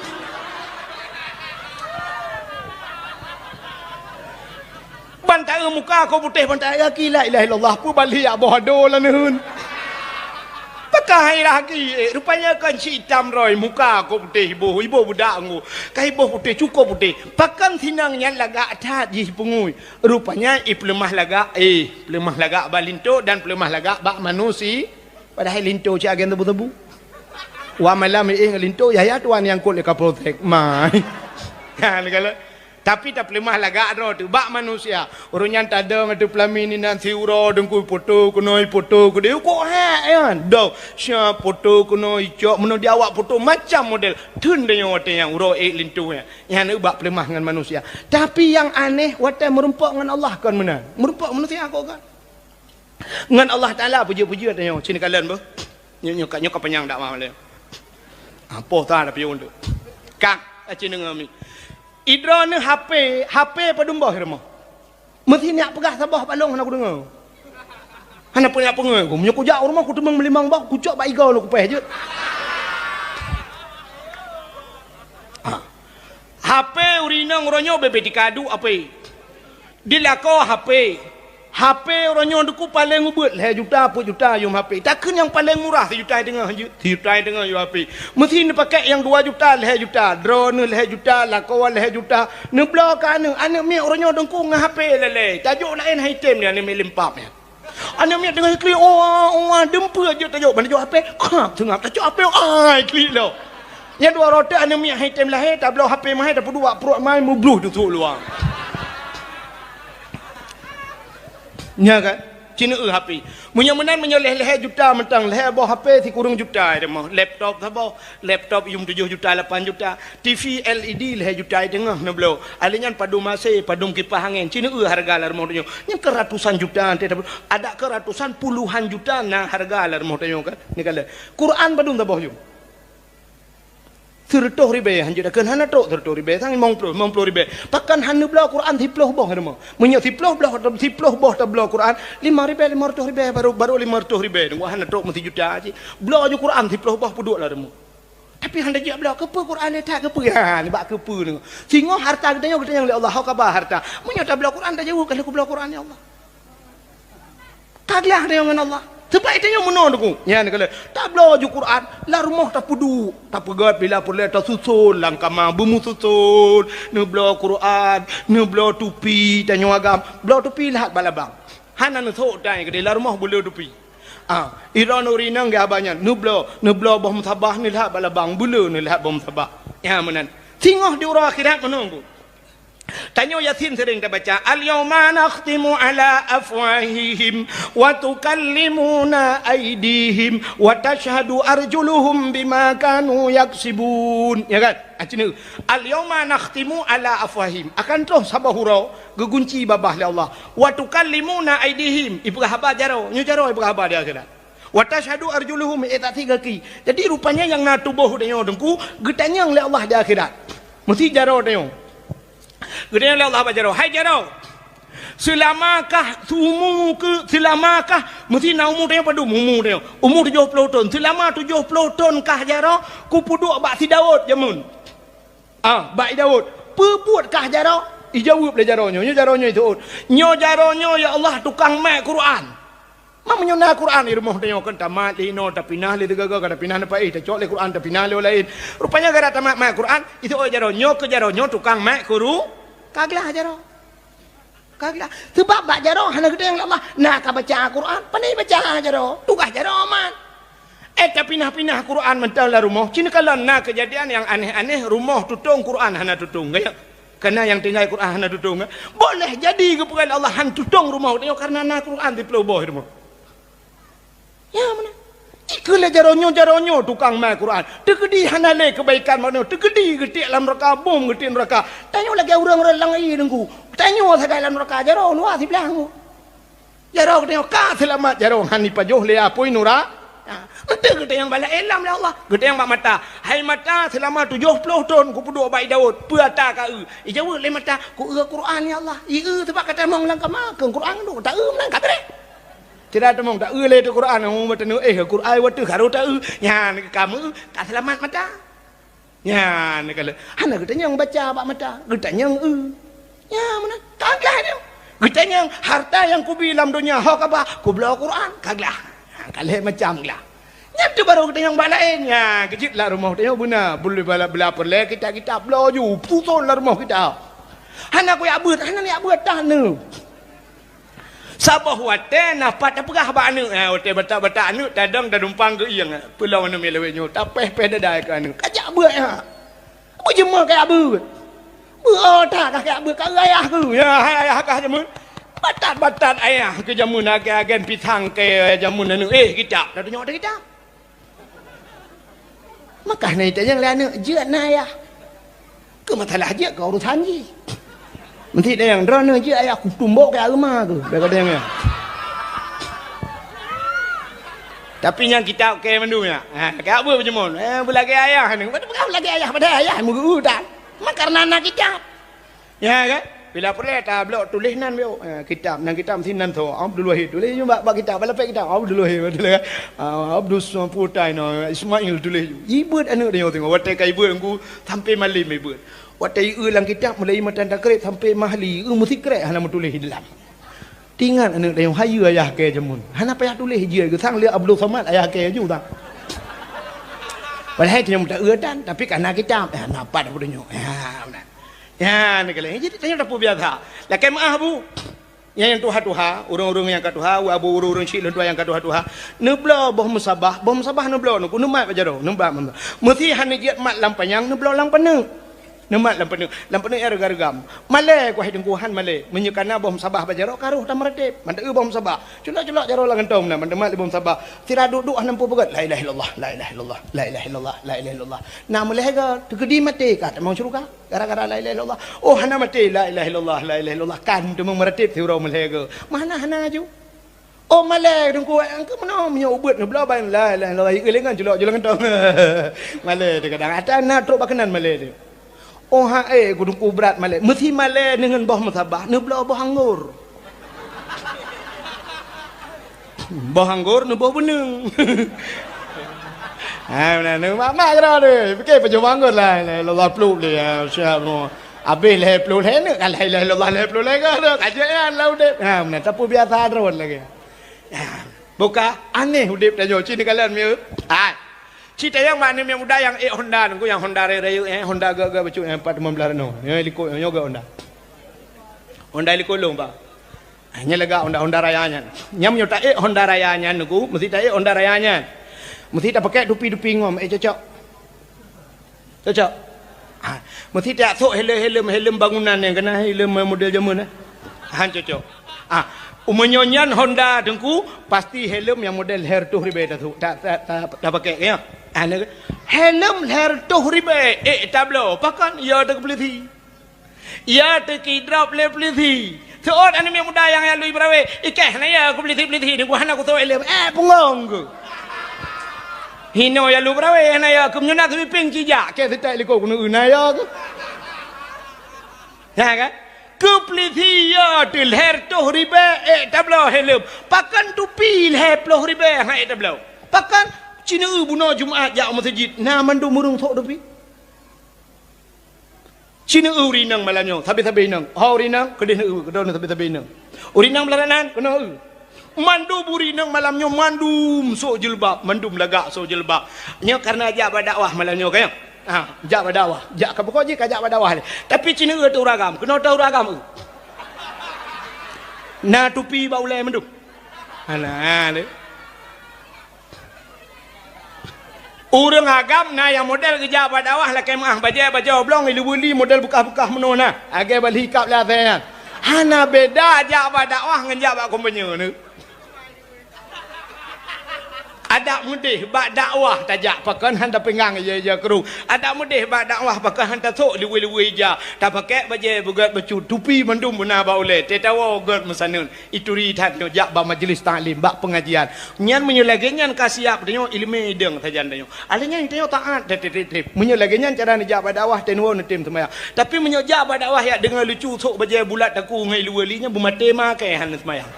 Ban taeu muka kok putéh, ban taeu gaki, la ilaha illallah, peue bali jak boh ado lam neuheun. Pakon hai lagèe, eh, rupanya kon cit itam roi, muka kok putéh iboh, iboh beudak ngon. Ka iboh putéh, cukôp putéh. Pakon sinong nyan lagak that jih peungui. Rupanya ipeuleumah lagak, eh, peuleumah lagak bak linto dan peuleumah lagak bak manusi. Padahai linto cit agen tebu-tebu. Wah malam éh ngon linto, yah-yah tuan nyang kot lé Kapolsek. Mai. Kan kalau. Tapi tapeuleumah lagak droe teuh bak manusia. Ureueng nyan tadong ateueh peulamin inan siuroe deungku, poto keunoe, poto keudéh, kok hek nyan. Dong, siap poto keunoe, icok, meunoe di awak poto macam model. Theun deungoe watèe nyan uroe ék linto nyan. Nyan bak peuleumah ngon manusia. Tapi nyang aneh, watèe meurumpok ngon Allah kon meunan. Meurumpok manusia kok kan. Ngon Allah Taala peujeuet-peujeuet tanyoe, ci neukalon beuh. Nyoe, nyoe ka, nyoe ka panyang dakwah lé. Apoh ta tapi untuk. Ka, aci deungoe mi. Idroeneuh H P, H P padum boh i rumoh. Meusi neujak peugah saboh bak lôn hana kudeungoe. Hana peue neujak peungeut ku. Meunyoe kujak u rumoh kuteumeung meulimong boh, kucok bak igoe lôn kupéh jeuet. Ha. H P ureueng inong uroe nyoe bèk-bèk tikadu H P. Di lakoe H P. H P uroe nyoe deungku paleng ubeuet lhèe juta, peuet juta yum H P. Takheun nyang paleng murah sijuta teungoh jeuet, sijuta teungoh yum H P. Meusi neupakèk nyang dua juta, lhèe juta, droeneuh lhèe juta, lakoe lhèe juta. Neubloe keu aneuk, aneuk miet uroe nyoe deungku ngon H P lé-lé. Tajok laén han item nyan aneuk miet limpap nyan. Aneuk miet teungoh klik, oh, oh, deumpeuet jeuet tajok, ban tajok H P, khap seungab, tajok H P, ai, klik lom. Nyang dua rote aneuk miet han item lahé, tabloe H P mahé, tapeuduek bak pruet mai, meubloh teusuk luwa. Nya kan? Ci neueu H P. Meunyoe meunan, meunyoe lhèe-lhèe juta mantong, lhèe boh H P sikureueng juta teuma. Laptop saboh, laptop yum tujoh juta, lapan juta. T V L E D lhèe juta teungoh neubloe. Alèh nyan padum A C, padum kipah angén. Ci neueu hareuga lam rumoh tanyoe. Nyan keu ratusan juta, adak keu ratusan, puluhan juta na hareuga lam rumoh tanyoe kan. Neukalon. Quran padum saboh yum? Sireutôh ribèe, hanjeuet takheun hana trok sireutôh ribèe, sang limong ploh, limong ploh ribèe. Pakon han neubloe Quran siploh boh rumoh? Meunyoe siploh bloh, siploh boh tabloe Quran, limong ribèe, limong reutôh ribèe, baru, baru limong reutôh ribèe. Deungon hana trok meusijuta cit. Bloe ju Quran siploh boh peuduek lam rumoh. Tapi han tajak bloe, keupeue Quran nyan that, keupeue? Ha, nibak keupeue nyoe. Singoh hareuta geutanyoe, geutanyong lé Allah, ho ka ba hareuta. Meunyoe tabloe Quran, tajaweueb, "Ka lheueh kubloe Quran, ya Allah." Ka glah tanyoe ngon Allah. Seubab tanyoe meunoe deungku. Nyan keuh. Tabloe ju Quran, lam rumoh tapeuduek, tapeugèt bila peureulèe tasuson lam kama, beumeususon, neubloe Quran, neubloe tupi, tanyoe agam. Bloe tupi lheuh bak labang. Hana neusok tai keudéh, lam rumoh beuleu tupi. Ah, droeneuh ureueng inong geuhaba nyan, neubloe, neubloe boh musabah neulheuh bak labang, beuleu neulheuh boh musabah. Nyan meunan. Singoh di uroe akhirat meunoe deungku. Tanyoe Yasin sering tabaca, "Al-yauma nakhtimu ala afwahihim wa tukallimuna aidihim wa tashhadu arjuluhum bima kanu yaksibun." Ya kan? Ah, ci neueu. "Al-yauma nakhtimu ala afwahihim." Akan troh saboh uroe geugunci babah lé Allah. "Wa tukallimuna aidihim." Ipeugah haba jaroe. Nyoe jaroe ipeugah haba di akhirat. "Wa tashhadu arjuluhum." Ék saksi gaki. Jadi rupanya nyang na tuboh tanyoe deungku geutanyong lé Allah di akhirat. Meusi jaroe tanyoe. Geutanyong lé Allah bak jaroe, "Hai jaroe, seulamakah, seumu keu, seulamakah," meusi na umu tanyoe padum umu tanyoe? Umu tujoh ploh thon. "Seulama tujoh ploh thon kah jaroe kupeuduek bak si Daud jameun?" Ah, bak i Daud. "Peue buet kah jaroe?" Ijaweueb lé jaroe nyoe. Nyoe jaroe nyoe iteuôt. "Nyoe jaroe nyoe, ya Allah, tukang mat Quran." Ma meunyoe na Quran i rumoh tanyoe kan tamat lé inoe, tapinah lé teugaga, ka tapinah na paéh, tacok lé Quran, tapinah lé laén. Rupanya gara tamat mat Quran, iteuôt jaroe nyoe keu jaroe nyoe tukang mat Quru-, ka glah jaroe. Ka glah. Seubab bak jaroe hana geutanyong lé Allah, na ka baca Quran, pane baca jaroe, tugaih jaroe mat. Eh, tapinah-pinah Quran mantong lam rumoh. Cit neukalon na keujadian nyang aneh-aneh, rumoh tutong Quran hana tutong, ka nyan? Kana nyang tinggai Quran hana tutong, eh? Boleh jadi geupeugah lé Allah han tutong rumoh tanyoe karena na Quran siplôh boh rumoh. Ya, meunan. Jikheun lé jaroe nyoe, jaroe nyoe tukang mai Quran. Teukeudi hana lé keubaikan bak nyoe. Teukeudi geutiek lam neuraka, bom geutiek neuraka. Tanyoe lagèe ureueng-ureueng lam ie Teungku. Tanyoe sagai lam neuraka, jaroe luwa siblah Teungku. Jaroe geutanyoe ka seulamat, jaroe han jipajoh lé apui nura-, ha, eunteuk geutanyoe bak laén lam lé Allah, geutanyoe bak mata. Hai mata, seulama tujoh ploh thon kupeuduek bak ie Daud, peue ata ka eu? Ijaweueb lé mata, ku eu Quran ya Allah. Ie eu sabab ka tamong lam kama, keu Quran nyoe ta eu meunan ka beureh. Sira tamong ta eu lé teuh Quran, oh, meuteuneu, eh, Quran watèe harôh ta eu. Nyan ka meu, ka seulamat mata. Nyan, ka lheueh. Hana geutanyong baca bak mata, geutanyong eu. Nyan, meunan. Ka glah nyoe. Geutanyong harta nyang kubi lam donya, ho ka ba, kubloe Quran, ka glah. Ka lheueh macam glah. Nyan teuh barô geutanyong bak laén. Nyan, keujeuet lam rumoh tanyoe beuna. Bela, bela peureulèe kitab-kitab bloe ju, suson lam rumoh kitab. Hana kujak beuet, hana kujak beuet tah nyoe. Saboh watèe na pat tapeugah bak aneuk, ha, watèe batat-batat aneuk tadong tadumpang geuieng, peulom aneuk miet lawét nyoe, tapéh-péh dada keu aneuk. Kajak beuet, ha. Beujeumoe kajak beuet. Beuet that kah kajak beuet, ka ayah keuh. Ya, hai ayah kah jameun. Batat-batat ayah keuh jameun, agen-agen pisang keu jameun aneuk. Eh, kitab. Tatunyok teuh kitab. Maka na itanyong lé aneuk, "Jeuet na ayah?" Keu masalah jeuet keu urusan jih. Meusti tanyong, "Droeneuh jeuet ayah kutumbok keu areuma keuh?" Bèk ka tanyong nyan. Tapi nyang kitab keu mandum nyan. Ha, ka beuet beujeumoe. Eh, beulagèe ayah ni. Beulagèe ayah, padahai ayah meugeu tan. Maka karena na kitab. Ya kan? Bila peureulèe tabloe tuléh nan biôh. Eh, kitab, nan kitab meusinan tho. Abdul Wahid tuléh nyoe bak, bak kitab, bak lapék kitab. Abdul Wahid, beutôi kan? Ah, Abdul Samputai no, Ismail tuléh. Ibeuet aneuk tanyoe tengok. Watèe ka ibeuet Teungku, sampoe malem ibeuet. Watèe ieu lam kitab, mulai matan takrib sampoe mahli, ieu meusikrek hana meutuléh di dalam. Tingat aneuk tanyoe, hayeue ayah kèe jameun. Hana payah tuléh jih, geusang lé Abdul Somad ayah kèe ju tan. Padahai tanyoe meuta eu tan, tapi ka na kitab. Eh, na pat tanyoe. Ya, meunan. Nyan, keuh lé. Jadi, tanyoe tapeubiasa. Lakèe meu'ah, Bu. Nyang, nyang tuha-tuha, ureueng-ureueng nyang ka tuha, u abu ureueng-ureueng syiek lôn tuha nyang ka tuha-tuha. Neubloe boh musabah, boh musabah neubloe, neuku neumat bak jaroe, neumat. Meusti hana jeuet mat lam panyang, neubloe lam peuneuk. Neumat lam peuneuk, lam peuneuk nyang reugam-reugam. Malèe, ku hai Teungku, han malèe. Meunyoe ka na boh musabah bak jaroe, ka roh tameuratéb. Mantong eu boh musabah. Culok-culok jaroe lam gantông na, mantong mat lé boh musabah. Sira duek-duek hana muphom peugöt. La ilaha illallah, la ilaha illallah, la ilaha illallah, la ilaha illallah. Na meulhèe goe, teukeudi maté ka tamong syeuruga. Gara-gara la ilaha illallah. Oh, hana maté, la ilaha illallah, la ilaha illallah. Kan teuma meuratéb siuroe meulhèe goe. Meuhana-hana ju. Oh, malèe Teungku, engkau meunoe meunyoe ubeuet neubloe ban la ilaha illallah, ieu lé ngon culok-culok gantông. Malèe teuh kadang. Ata na trok bak keunan malèe teuh. Oh, ha, eh, ku Teungku brat malèe. Meusti malèe deungon boh musabah, neubloe boh anggor. Boh anggor neuboh beuneung. Ha, meunan, mak-mak keudroe deh. Pike pajoh boh anggor la ilaha illallah pluek lé, ya, siap nyoe. Abéh lhèe ploh lhèe neuk ka la ilaha illallah lhèe ploh lhèe goe, ka jeuet nyan lam udép. Ha, meunan, tapeubiasa droe lagèe. Ha, buka aneh udép tanyoe, ci neukalon mieu. Ha. Ci tayang mak aneuk miet muda nyang ék Honda, nunggu nyang Honda rayeuk-rayeuk, eh, Honda gak-gak bacut, eh, empat lima belas reno. Nyoe likot, nyoe gak Honda. Honda likot lôn, Pak. Ah, nyan lagak Honda, Honda Raya nyan. Nyan meunyoe taék Honda Raya nyan, Teungku, meusti taék Honda Raya nyan. Meusti tapakèk tupi-tupi ngom, eh, cocok. Cocok. Ah, meusti tajak sôk helem-helem, helem bangunan nyang keunan helem model jameun, eh. Han cocok. Ah, meunyoe nyan Honda, Teungku, pasti helem nyang model lhèe reutôh ribèe tasôk, ta-, ta-, ta-, tapakèk, ya. Ah, helem lhèe reutôh ribèe, ék tabloe, pakon? Ya, teukeupeuleusé. Ya, teukidrop lé pulisi. Seuôt aneuk miet muda nyang jak lu beurawe, "Ikeh, hana ya keu pulisi-pulisi ni, ku hana kusôk ileuem." Eh, pungong keuh. Hinoe jak lu beurawe, hana ya keuh, meunyoe na seumipieng cijak, keh sitek likot keuneuk na ya keuh. Ya kan? Keu pulisi ya teuh lhèe reutôh ribèe, ék tabloe helem. Pakon tupi lhèe ploh ribèe, han ék tabloe. Pakon ci neu bunoe Jumat jak u meuseujid, na mandum ureueng sôk tupi. Ci neu ureueng inong malam nyoe, sabe-sabe inong. Ho ureueng inong, keudeh neu, keudeh neu sabe-sabe inong. Ureueng inong beularat nan, keunoe eu. Mandum ureueng inong malam nyoe, mandum sôk jilbab, mandum lagak sôk jilbab. Nyoe karena jak bak dakwah malam nyoe, kan? Ha, jak bak dakwah. Jak ka pokok jih ka jak bak dakwah lé. Tapi ci neu eu teuh ureueng agam, keunoe teuh ureueng agam eu. Na tupi bak ulèe mandum. Hana, ha, lé. Ureuëng agam na nyang model geujak bak dakwah lakée meuáh bajée bajée oblong iluweuli model beukah-beukah meunoe na, lagée bali kab lé asée nyan. Hana beda jak bak dakwah ngon jak bak kompanye nyoe. Adak meudeh bak dakwah tajak pakon han tapinggang ija-ija krueng. Adak meudeh bak dakwah pakon han tasok luwe-luwe ija. Tapakée bajée beugét bacut, tupi mandum beuna bak ulée. Teuh tawoe gét meusaneun. Ituri that nyoe jak bak majlis taklim, bak peungajian. Nyan meunyoe lagée nyan ka siab tanyoe ileumé idong sajan tanyoe. Alèh nyan tanyoe taát teuh-teuh. Meunyoe lagée nyan cara neujak bak dakwah teuh neuwoe neutem seumayang. Tapi meunyoe jak bak dakwah yak deungoe lucu sok bajée bulat taku ngon iluweuli nyan beumaté makai hana seumayang.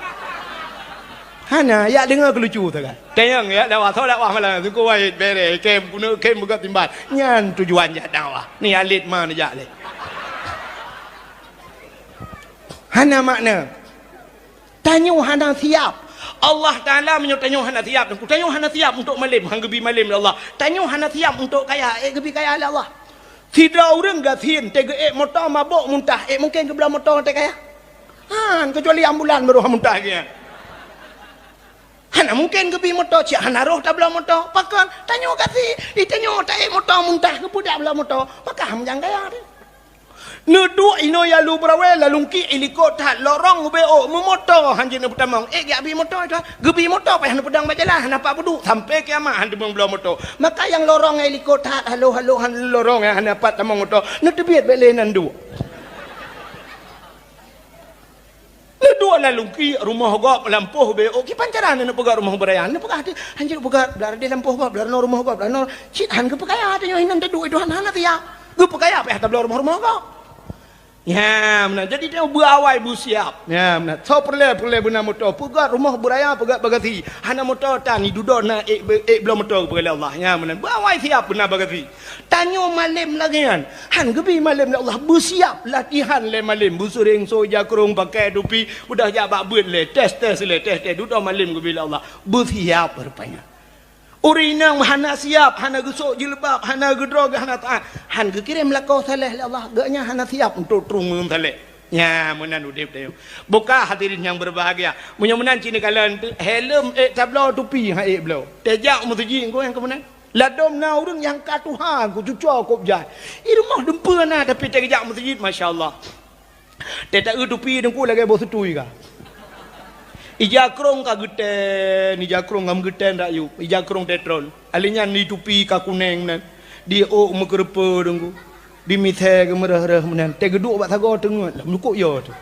Hana, yak deungoe keu lucu sagai. Tayang yak dakwah, soe dakwah malam, Teungku Wahid bereh, kem keuneuk kem beugét timbal. Nyan tujuan jak dakwah. Ni alit ma neujak lé. Hana makna. Tanyoe hana siab. Allah Taala meunyoe tanyoe hana siab, tanyoe hana siab untuk malem, han geubi malem lé Allah. Tanyoe hana siab untuk kaya, ék geubi kaya lé Allah. Sidroe ureuëng gasien teuh geuék moto mabök muntah, ék mungken geubloe moto teuh kaya? Han, keucuali ambulan baru muntah geuh. Hana mungken geubi moto, cit hana roh tabloe moto. Pakon? Tanyoe gasien, i tanyoe taék moto muntah, geupeudak bloe moto. Maka han meujang kaya teuh. Neuduek inoe yalu beurawée lalungki ilikot that lorong ubé ôk meumoto han jeuet neupeutamong. Ék geujak bi moto itoh. Geubi moto payah neupeudong bak jalan hana pat peuduek sampai kiamat han teumong bloe moto. Maka nyang lorong nyang ilikot that halo-halo han lorong nyang hana pat tamong moto. Neuteubiet bék lé nan duek. Neuduek lalungki rumoh gob lampôh bé ôk kiban cara neupeugah rumoh beuraya. Neupeugah teuh han jeuet peugah blah deh lampôh gob blah rumoh gob blah cit han geupeukaya tanyoe hinan teuduek itoh hana siab. Geupeukaya payah tabloe rumoh-rumoh gob. Nya meunan. Jadi tanyoe beuawai beusiab. Nya meunan. Soe peureulée-peureulée beuna moto, peugét rumoh beuraya, peugét bagasi. Hana moto tan, dudoe na ék be-, ék bloe moto geupeugah lé Allah. Nya meunan. Beuawai siab beuna bagasi. Tanyoe malem lagée nyan. Han geubi malem lé Allah. Beusiab latihan lé malem. Beusureng soe ija krueng pakai tupi. Udah jak bak beuet lé. Tes-tes lé. Tes-tes. Dudoe malem geubi lé Allah. Beusiab rupanya. Ureuëng inong hana siab, hana geusok jilbab, hana geudroe, hana taát, han geukirém lakoe saleh lé Allah, geuhnyan hana siab untuk trueng ureuëng saleh. Nya meunan udeb tanyoe. Buka hadirin nyang berbahagia. Meunyoe meunan cit neukalon teuh, helm ék tabloe tupi han ék bloe. Teuh jak u meuseujid engko nyang keu meunan. Ladom na ureuëng nyang ka tuha ku cucoe kop jai. I rumoh dumpeue na tapi teuh jak meuseujid masya Allah. Teuh taeu tupi teungku lagée boh seutui ka. Ija krong ka geutén, ija krong ka meugeutén rakyueb, ija krong teutron. Alèh nyan di tupi ka kuneng nan. Di ôk meukeureupeue teungku. Di misée geumeureuh-reuh meunan. Teuh geuduek bak sagoe teungeut, meulukok yo teuh.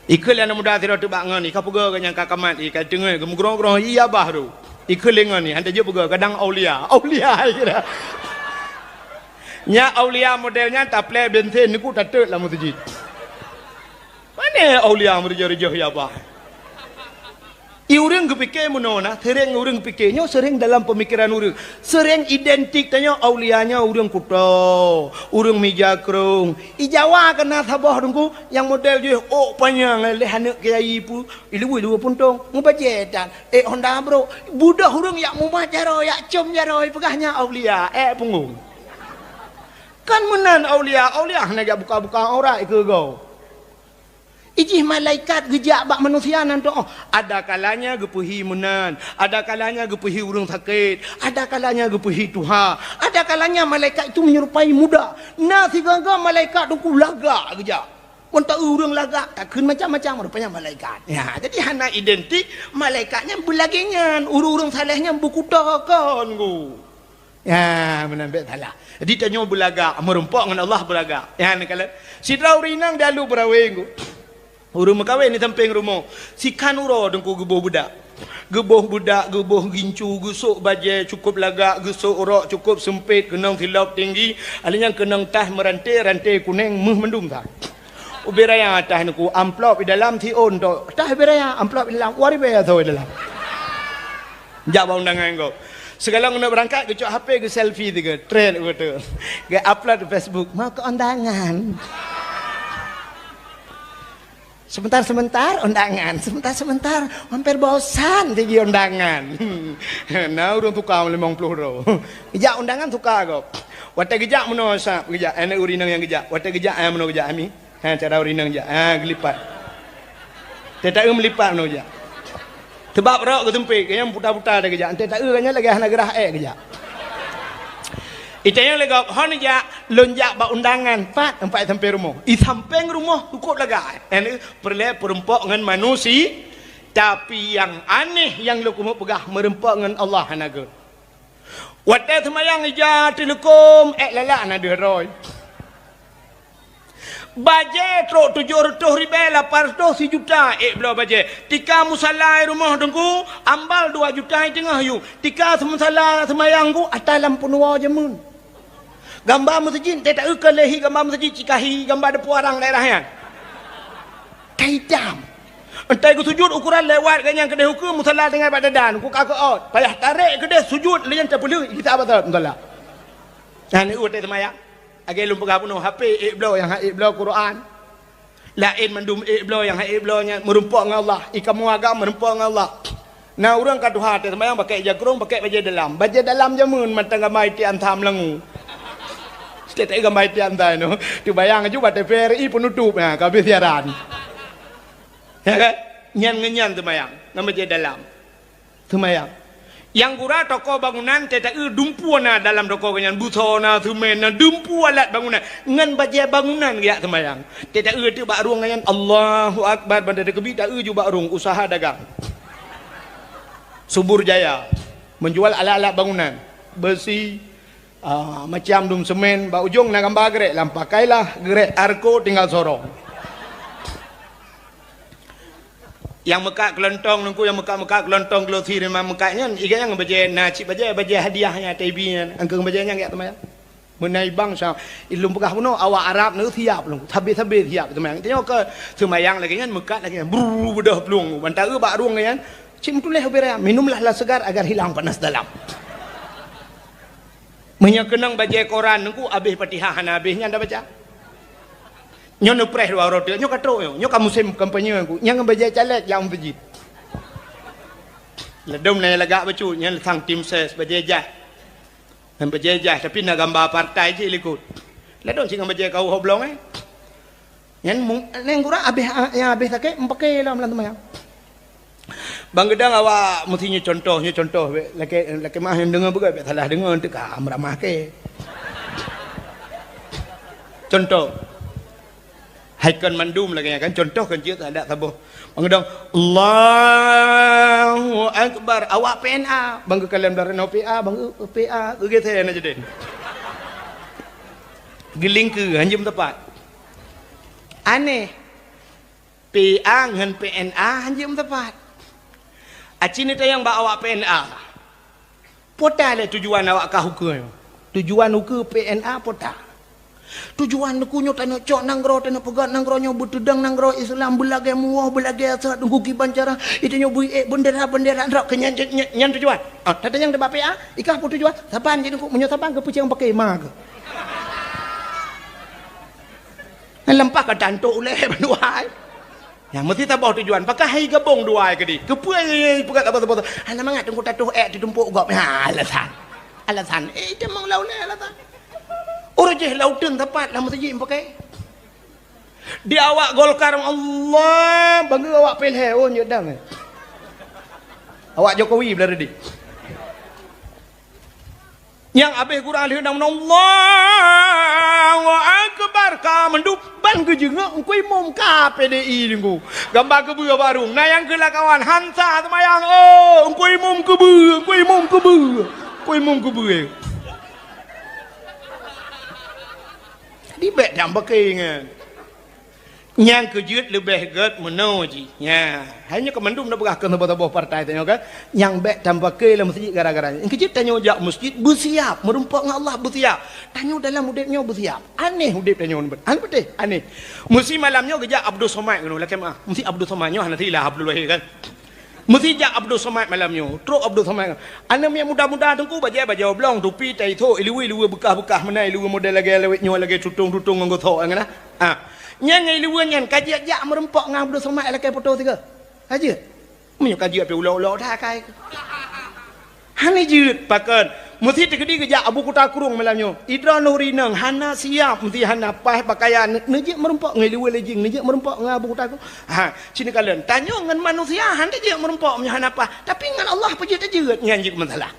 Ikheun lé aneuk muda sidroe teubak ngon, i ka peugah geuh nyang ka kamat, i ka teungeut geumeugrong-grong, i abah tu. Ikheun lé ngon i, han tajeuet peugah, kadang aulia. Aulia, i kira. Nyan aulia model nyan taplé bensin niku tateuk lam meuseujid. Pane aulia meurijah-rijah ya bah. I ureuëng geupike meunoe na, sering ureuëng pike nyoe sering dalam pemikiran ureuëng. Sering identik tanyoe aulia nyoe ureuëng kuto, ureuëng mija krong. I Jawa keunan saboh teungku nyang model jih ôk panyang leh aneuk kiai pu, i luwa-luwa puntong, mubajée tan, ék honda brok. Budoh ureuëng yak mumat jaroe, yak com jaroe, peugah nyan aulia, ék punggong. Kan meunan aulia, aulia hana jak buka-buka aurat keu goe. Ijih malaikat geujak bak manusia nan tuoh. Ada kalanya geupeuhi meunan, ada kalanya geupeuhi ureuëng sakét, ada kalanya geupeuhi tuha, ada kalanya malaikat itu menyerupai muda. Na sigaga malaikat teungku lagak geujak. Wan ta ureuëng lagak takheun macam-macam rupanya malaikat. Ya, jadi hana identik malaikat nyan beulagée nyan, ureuëng-ureuëng saleh nyan beukuto kon ku. Ya, meunan bék salah. Jadi tanyoe beulagak, meurumpok ngon Allah beulagak. Ya, neukalon. Sidroe ureuëng inong di Alu Beurawe ngku. Ureuëng meukawen di sampéng rumoh. Sikhan uroe teungku geuboh beudak. Geuboh beudak, geuboh gincu, geusok bajée cukôp lagak, geusok rok cukôp seumpét, keunong silop tinggi, alèh nyan keunong taih meuranté, ranté kuneng, meuh mandum that. Ubé raya taih neuku amplop di dalam siôn tok. Taih ubé raya, amplop di dalam, uwa ribée soe di dalam. Jak bak undangan gob. Sigohlom keuneuk beurangkat geucok H P geuselfie sigoe, trend beutôi. Geu-upload di Facebook, mau keu undangan. Sebentar-sebentar undangan, sebentar-sebentar hampir bosan sigi undangan. Na ureuëng tuka limong ploh droe. Geujak undangan tuka gob. Watée geujak meunoe sab geujak, aneuk ureuëng inong nyang geujak. Watée geujak, eh, meunoe geujak ami. Ha, cara ureuëng inong jak. Ha, geulipat. Teuh taeu meulipat meunoe jak. Sabab rok geuseumpét, geuhnyan buta-buta dah geujak. Enteuk taeu geuhnyan lagèe hana geurah ék geujak. Itanyong lé gob, "Hon jak, lôn jak bak undangan, pat?" "Pat sampéng rumoh." "I sampéng rumoh, cukôp lagak." Nyan peureulèe peurumpok ngon manusia, tapi nyang aneh nyang lôn keumeung peugah, meurumpok ngon Allah hana gèt. Watèe seumayang ija teuleukôm, ék lalak na deuh roi. Bajèe trok tujoh reutôh ribèe, lapan reutôh, sijuta ék bloe bajèe. Tika musala i rumoh Teungku, ambal dua juta i teungoh yum. Tika musala seumayang Teungku, ata lam peunuwoe jameun. Gamba meuseujid, teuta eu ka lé hi gamba meuseujid, cit ka hi gamba deupô arang daerah nyan. Ka itam. Entai geusujut ukoran lewat gobnyan keudéh ukeue musala tinggai bak dadan, ku ka keuôt. Payah tarek keudéh sujut lé nyan tapeuleueh gisa basot musala. Nyan watèe seumayang. Lagèe lôn peugah bunoe, H P ék bloe nyang han ék bloe Quran. Laén mandum ék bloe nyang han ék bloe nyan meurumpok ngon Allah. I kamoe agam meurumpok ngon Allah. Na ureueng ka tuha teuh seumayang pakèk jakrong, pakèk bajèe dalam. Bajèe dalam jameun mantong gamba itian tham langu. Setiap gamba itian tham nyoe. Teubayang aju bak T V R I peunutôp, ha, ka habéh siaran. Ya kan? Nyan ngon nyan seumayang, ngon bajèe dalam. Seumayang. Nyang gura toko bangunan, teuta eu dumpeue na dalam toko gobnyan, buso na, semen na, dumpeue alat bangunan. Ngon bajèe bangunan geujak seumayang. Teuta eu teuk bak rueng gobnyan, Allahu Akbar, banda teukeubit, ta eu ju bak rueng, usaha dagang. Subur Jaya, menjual alat-alat bangunan, besi, ah, macam dum semen, bak ujong na gamba gret, lam pakailah gret Arco tinggal sorong. Nyang meukat keulontong Teungku, nyang meukat-meukat keulontong glosi rimang meukat nyan, iga nyang bajèe na cit bajèe, bajèe hadiah nyan, T V nyan, angkeueng bajèe nyan geujak seumayang. Meunai bangsa, lôn peugah bunoe, awak Arab nyoe siap lôn, sabe-sabe siap seumayang. Tanyoe keu seumayang lagèe nyan, meukat lagèe nyan, brrr, beudôh plueng. Mantong eu bak rueng nyan, cit meutuléh ubé raya, "Minumlah lah segar agar hilang panas dalam." Meunyoe keunong bajèe koran Teungku, abéh Fatihah hana abéh nyan tabaca. Nyoe neupreh dua uroe teuk, nyoe ka trok nyoe, nyoe ka musém kampanye Teungku. Nyang bajèe caleg jak meuseujid. Ladôm na nyang lagak bacut, nyan sang tim ses bajèe jaih. Nyan bajèe jaih, tapi na gamba partai jih likot. Ladôm cit ngon bajèe kawoe ho blong, eh. Nyan mu-, nyan gura abéh, nyang abéh sakét, meupaké lom lam seumayang. Bang geudang awak meusti nyoe contoh, nyoe contoh, bèk lakèe, lakèe meu'ah nyang deungö beugöt, bèk salah deungö, teuka meuramah kèe. Contoh. Hai kon mandum lagèe nyan kan, contoh kan jeuet adak saboh. Bang geudang, Allahu Akbar, awak P N A, bang geukalon dalam P A, bang geu-, P A, geugeusé na jadi. Geulingkeue, hanjeuet meusapat. Aneh. P A ngon P N A hanjeuet meusapat. Aci neutanyong bak awak P N A. Peue ta lé tujuan awak kah ukeue nyoe? Tujuan ukeue P N A peue ta? Tujuan Teungku nyoe taneuk cok nanggroe, taneuk peugöt nanggroe nyoe, beuteudong nanggroe Islam, beulagèe muwoh, beulagèe asat, Teungku kiban cara, itu nyoe beuék bendera-bendera, nanggroe keu nyan, nyan, nyan tujuan. Ah, tatanyong bak P A, i kah peue tujuan? Saban jih Teungku, meunyoe saban geupeucang paké ma keuh. Nyan leumpah ka tantok ulèe bandua ai. Nyan meusti saboh tujuan. Pakon hai gabong dua ai keudeh? Keupeue peugah saboh-saboh? Hana mangat Teungku tatuh ék teutumpok gob. Ha, alasan. Alasan. Eh, itamong lau lé alasan. Ureueng jih lau teun sapat lam meuseujid pakai. Di awak Golkar, Allah, bangga awak P L H, oh, nyodang, eh. Awak Jokowi belah reudi. Nyang abéh gurang lheueh na meunoe, Allahu Akbar, ka mandum ban geujeungok Teungku Imum ka P D I Teungku. Gamba keubeue barong. Na nyang keu lakawan hansa seumayang, oh, Teungku Imum keubeue, Teungku Imum keubeue. Teungku Imum keubeue. Jadi bèk dam bakée nyan. Nyang keujeuet leubeh gét meunoe jih. Nya, hai nyoe keu mandum na peugah keu saboh-saboh partai tanyoe kan. Nyang bèk tampakée lam meuseujid gara-gara nyan. Nyang keujeuet tanyoe jak meuseujid beusiap, meurumpok ngon Allah beusiap. Tanyoe dalam udép nyoe beusiap. Aneh udép tanyoe nibak. Aneh beutôi, aneh. Meusi malam nyoe geujak Abdul Somad keunoe, lakée meu'ah. Meusi Abdul Somad nyoe hana silah Abdul Wahid kan. Meusi jak Abdul Somad malam nyoe. Trok Abdul Somad. Aneuk miet muda-muda teungku bajèe bajèe oblong, tupi, tai thok, iluwa-iluwa beukah-beukah meunan, iluwa model lagèe lawét nyoe, lagèe tutong-tutong ngon gosok ngon nah. Ha. Nyang iluwa nyan ka jeuet jak meurumpok ngon Abdul Somad lakèe foto sigoe. Ka jeuet. Meunyoe ka jeuet pih ulok-ulok that akai. Hana jeuet pakon. Meusi teukeudi geujak Abu Kuta Krueng malam nyoe. Idroe nuri nang hana siap, meusi hana paih pakaian, neujeuet meurumpok ngon luweue lejing, neujeuet meurumpok ngon Abu Kuta Krueng. Ha, sini kalian. Tanyoe ngon manusia hana jeuet meurumpok meunyoe hana paih, tapi ngon Allah peujeuet tajeuet nyan jeuet masalah.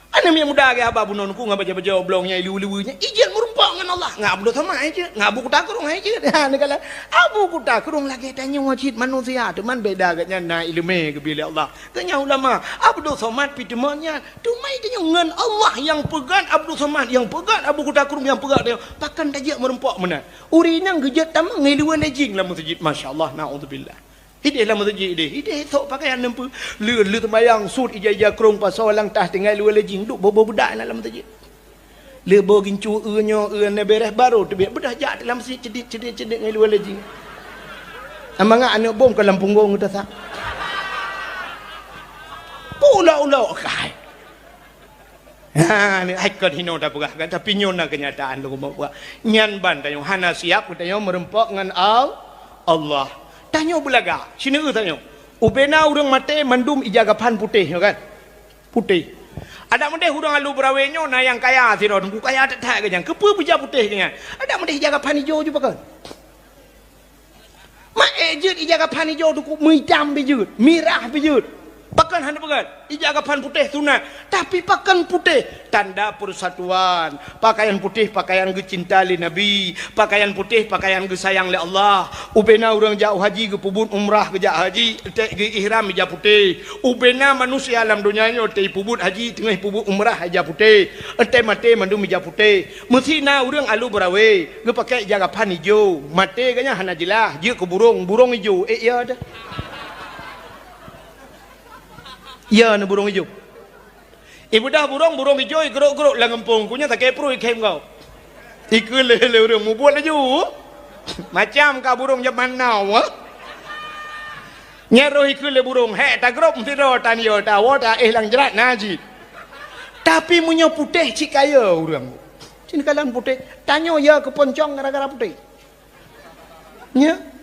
Aneuk miet muda geuhaba bunoe nuku ngon bajée-bajée oblong nyang luweue-luweue nyan, ijeuet meurumpok ngon Allah. Ngon Abdul Somad hai jeuet, ngon Abu Kuta Krueng hai jeuet. Ha, neugala Abu Kuta Krueng lagée tanyoe cit manusia, teuma beda geuhnyan na ileumé geubri lé Allah. Geuhnyan ulama, Abdul Somad pih teuma nyan. Teuma tanyoe ngon Allah nyang peugét Abdul Somad, nyang peugét Abu Kuta Krueng, nyang peugét tanyoe. Pakon tajeuet meurumpok meunan. Ureueng nyang geujeuet tamong ngon luweue lejing lam meuseujid, masya Allah, naudzubillah. Ideh lam meuseujid ideh, ideh sok pakaian neumpeue. Lheueh, lheueh seumayang sut ija-ija krong pasoe lam tah tinggai luweue lejing duek boh-boh beudak lam meuseujid. Lheueh boh gincu eu nyoe eu na bereh barô teubiet beudah jak lam meuseujid cedit-cedit-cedit ngon luweue lejing. Amangat aneuk bom ka lam punggong geuh tasak. Pulok-ulok kai. Ha, ni hai kon hinoe tapeugah kan, tapi nyoe na keunyataan lôn keumeung peugah. Nyan ban tanyoe hana siap geutanyoe meurumpok ngon Al-, Allah. Tanyoe beulagak, sineuk tanyoe. Ubena ureueng maté mandum ija gapan putéh nyoe kan. Putéh. Adak meudeh ureueng alu beurawe nyoe na nyang kaya sidroe teungku, kaya that-that geuhnyan. Keupeue beujak putéh geuhnyan? Adak meudeh ija gapan ijo ju pakon. Mak ék jeuet ija gapan ijo teungku, meuitam pih jeuet, mirah pih jeuet. Pakon hana peugét? Ija gapan putéh sunat, tapi pakon putéh? Tanda persatuan. Pakaian putéh pakaian geucinta lé Nabi, pakaian putéh pakaian geusayang lé Allah. Ubena ureueng jak u haji geupeubuet umrah geujak haji, ék geu-ihram ija putéh. Ubena manusia lam donya nyoe teuh peubuet haji teungoh peubuet umrah ija putéh. Ék maté mandum ija putéh. Meusi na ureueng alu beurawe geupakée ija gapan ijo, maté geuhnyan hana jeulaih, jeuet keu burong, burong ijo, ék ya teuh. Ya na burong ijo. Ibeudah burong, burong ijo igrok-grok lam gampông, ku nyan sakét pruet ikhém gob. Ikeu lé lé ureueng mubuet laju. Macam ka burong jaman now, ha? Nyan roh ikeu lé burong, hék tagrop sidroe tan yo tawoe ta éh lam jrat na jih. Tapi meunyoe putéh cit kaya ureueng. Cit kalan putéh, tanyoe ya keuponcong gara-gara putéh. Nya.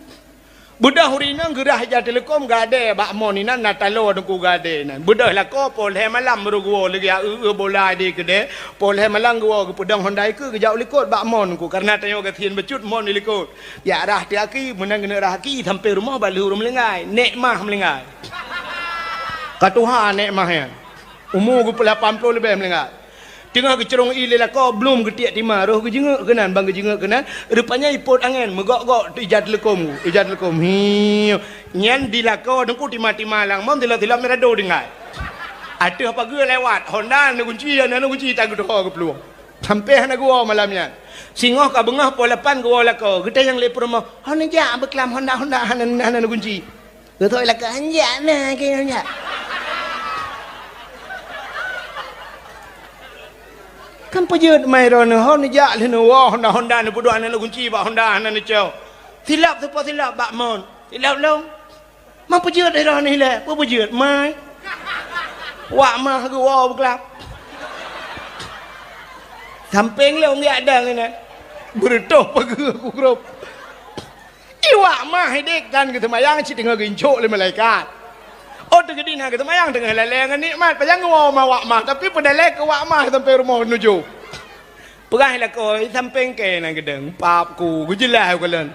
Beudôh ureueng inong geurah ija teuleukom gadée bak mon inan na taloe teungku gadée inan. Beudôh lakoe poh lhée malam baru geuwoe lagée eu-eu bola di keudée. Poh lhée malam geuwoe geupeudong honda ikeu geujak u likot bak mon teungku. Kareuna tanyoe gasien bacut mon di likot. Jak rah teuh aki, meunan keuneuk rah aki sampoe rumoh bak lheueh ureueng meulinggai. Nék mah meulinggai. Ka tuha nék mah nyan. Umu geupeulapan ploh leubeh meulinggai. Teungoh geucrông ié lé lakoe, blom geutiek tima, roh geujeungeuk keunan, ban geujeungeuk keunan, rupanya ipot angén, meugok-gok ija teuleukom, ija teuleukom. Hiu. Nyan di lakoe teungku tima-tima lam mon, tilok-tilok mirado tinggai. Ateueh pageue lewat, honda na gunci, na gunci tan geuteuho geuplueng. Sampoe hana geuwoe malam nyan. Singoh ka beungoh poh lapan geuwoe lakoe, geutanyong lé peurumoh, "Ho neujak beuklam honda-honda hana, hana gunci?" Geutôi lakoe, "Hanjak na keu nyan jak." Kan peujeuet mai droeneuh, ho neujak lheueh neuwoe honda-honda neupeuduek aneuk gunci bak honda hana neucok. Silap teupeue silap bak mon. Silap lom. Ma peujeuet droeneuh ilée, peue peujeuet mai. Wak mah geuwoe beuklab. Sampéng lom jak dang inan. Beureutoh pageue ku grob. Iwak mah idék dan geuseumayang cit teungoh geuincok lé malaikat. Oh teukeudi na geuseumayang teungoh lalée ngon nikmat, pajan geuwoe ma wak mah, tapi peudalée keu wak mah sampoe rumoh nujoh. Peugah lakoe sampéng kée na geudong, pap ku geujeulaih u kalon.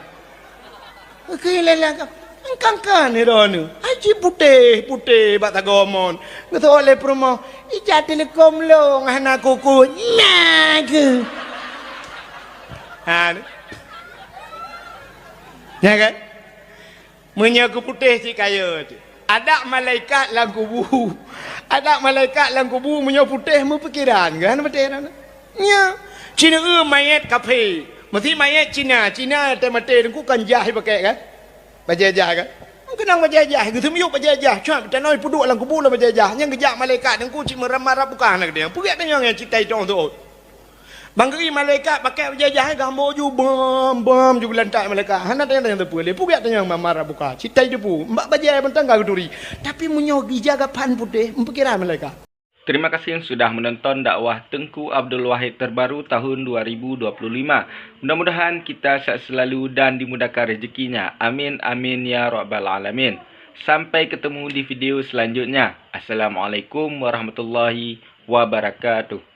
Keu lalée ka, engkangkan droeneuh, aji putéh-putéh bak sagoe mon. Geuseuôt lé peurumoh, ija teuleukom lôn hana kuku, na keuh. Ha. Nya kan? Meunyoe keu putéh cit kaya teuh. Adak malaikat lam kubu. Adak malaikat lam kubu meunyoe putéh meupikiran kan beutôi na. Nya. Cina eu mayét kafé. Meusi mayét Cina, Cina teuh maté teungku kan jah ipakék kan? Bajée jah kan? Keunong bajée jah, geuseumiyueb bajée jah. Cuma tanoh peuduek lam kubu lam bajée jah. Nyang geujak malaikat teungku cit meurab-marab buka na keudeh. Peugét tanyong nyang cit tai tong seuôt. Bang geuri malaikat pakai bajée jahe gambo ju bam bam ju geulantak malaikat. Hana tanyong-tanyong teupeu lé. Peugét tanyong mamar buka. Citai teupeu. Bak bajée mantong ka geuturi. Tapi meunyoe gija gapan putéh, meupikiran malaikat. Terima kasih sudah menonton dakwah Tengku Abdul Wahid terbaru tahun dua ribu dua puluh lima. Mudah-mudahan kita sehat selalu dan dimudahkan rezekinya. Amin, amin, ya rabbal alamin. Sampai ketemu di video selanjutnya. Assalamualaikum warahmatullahi wabarakatuh.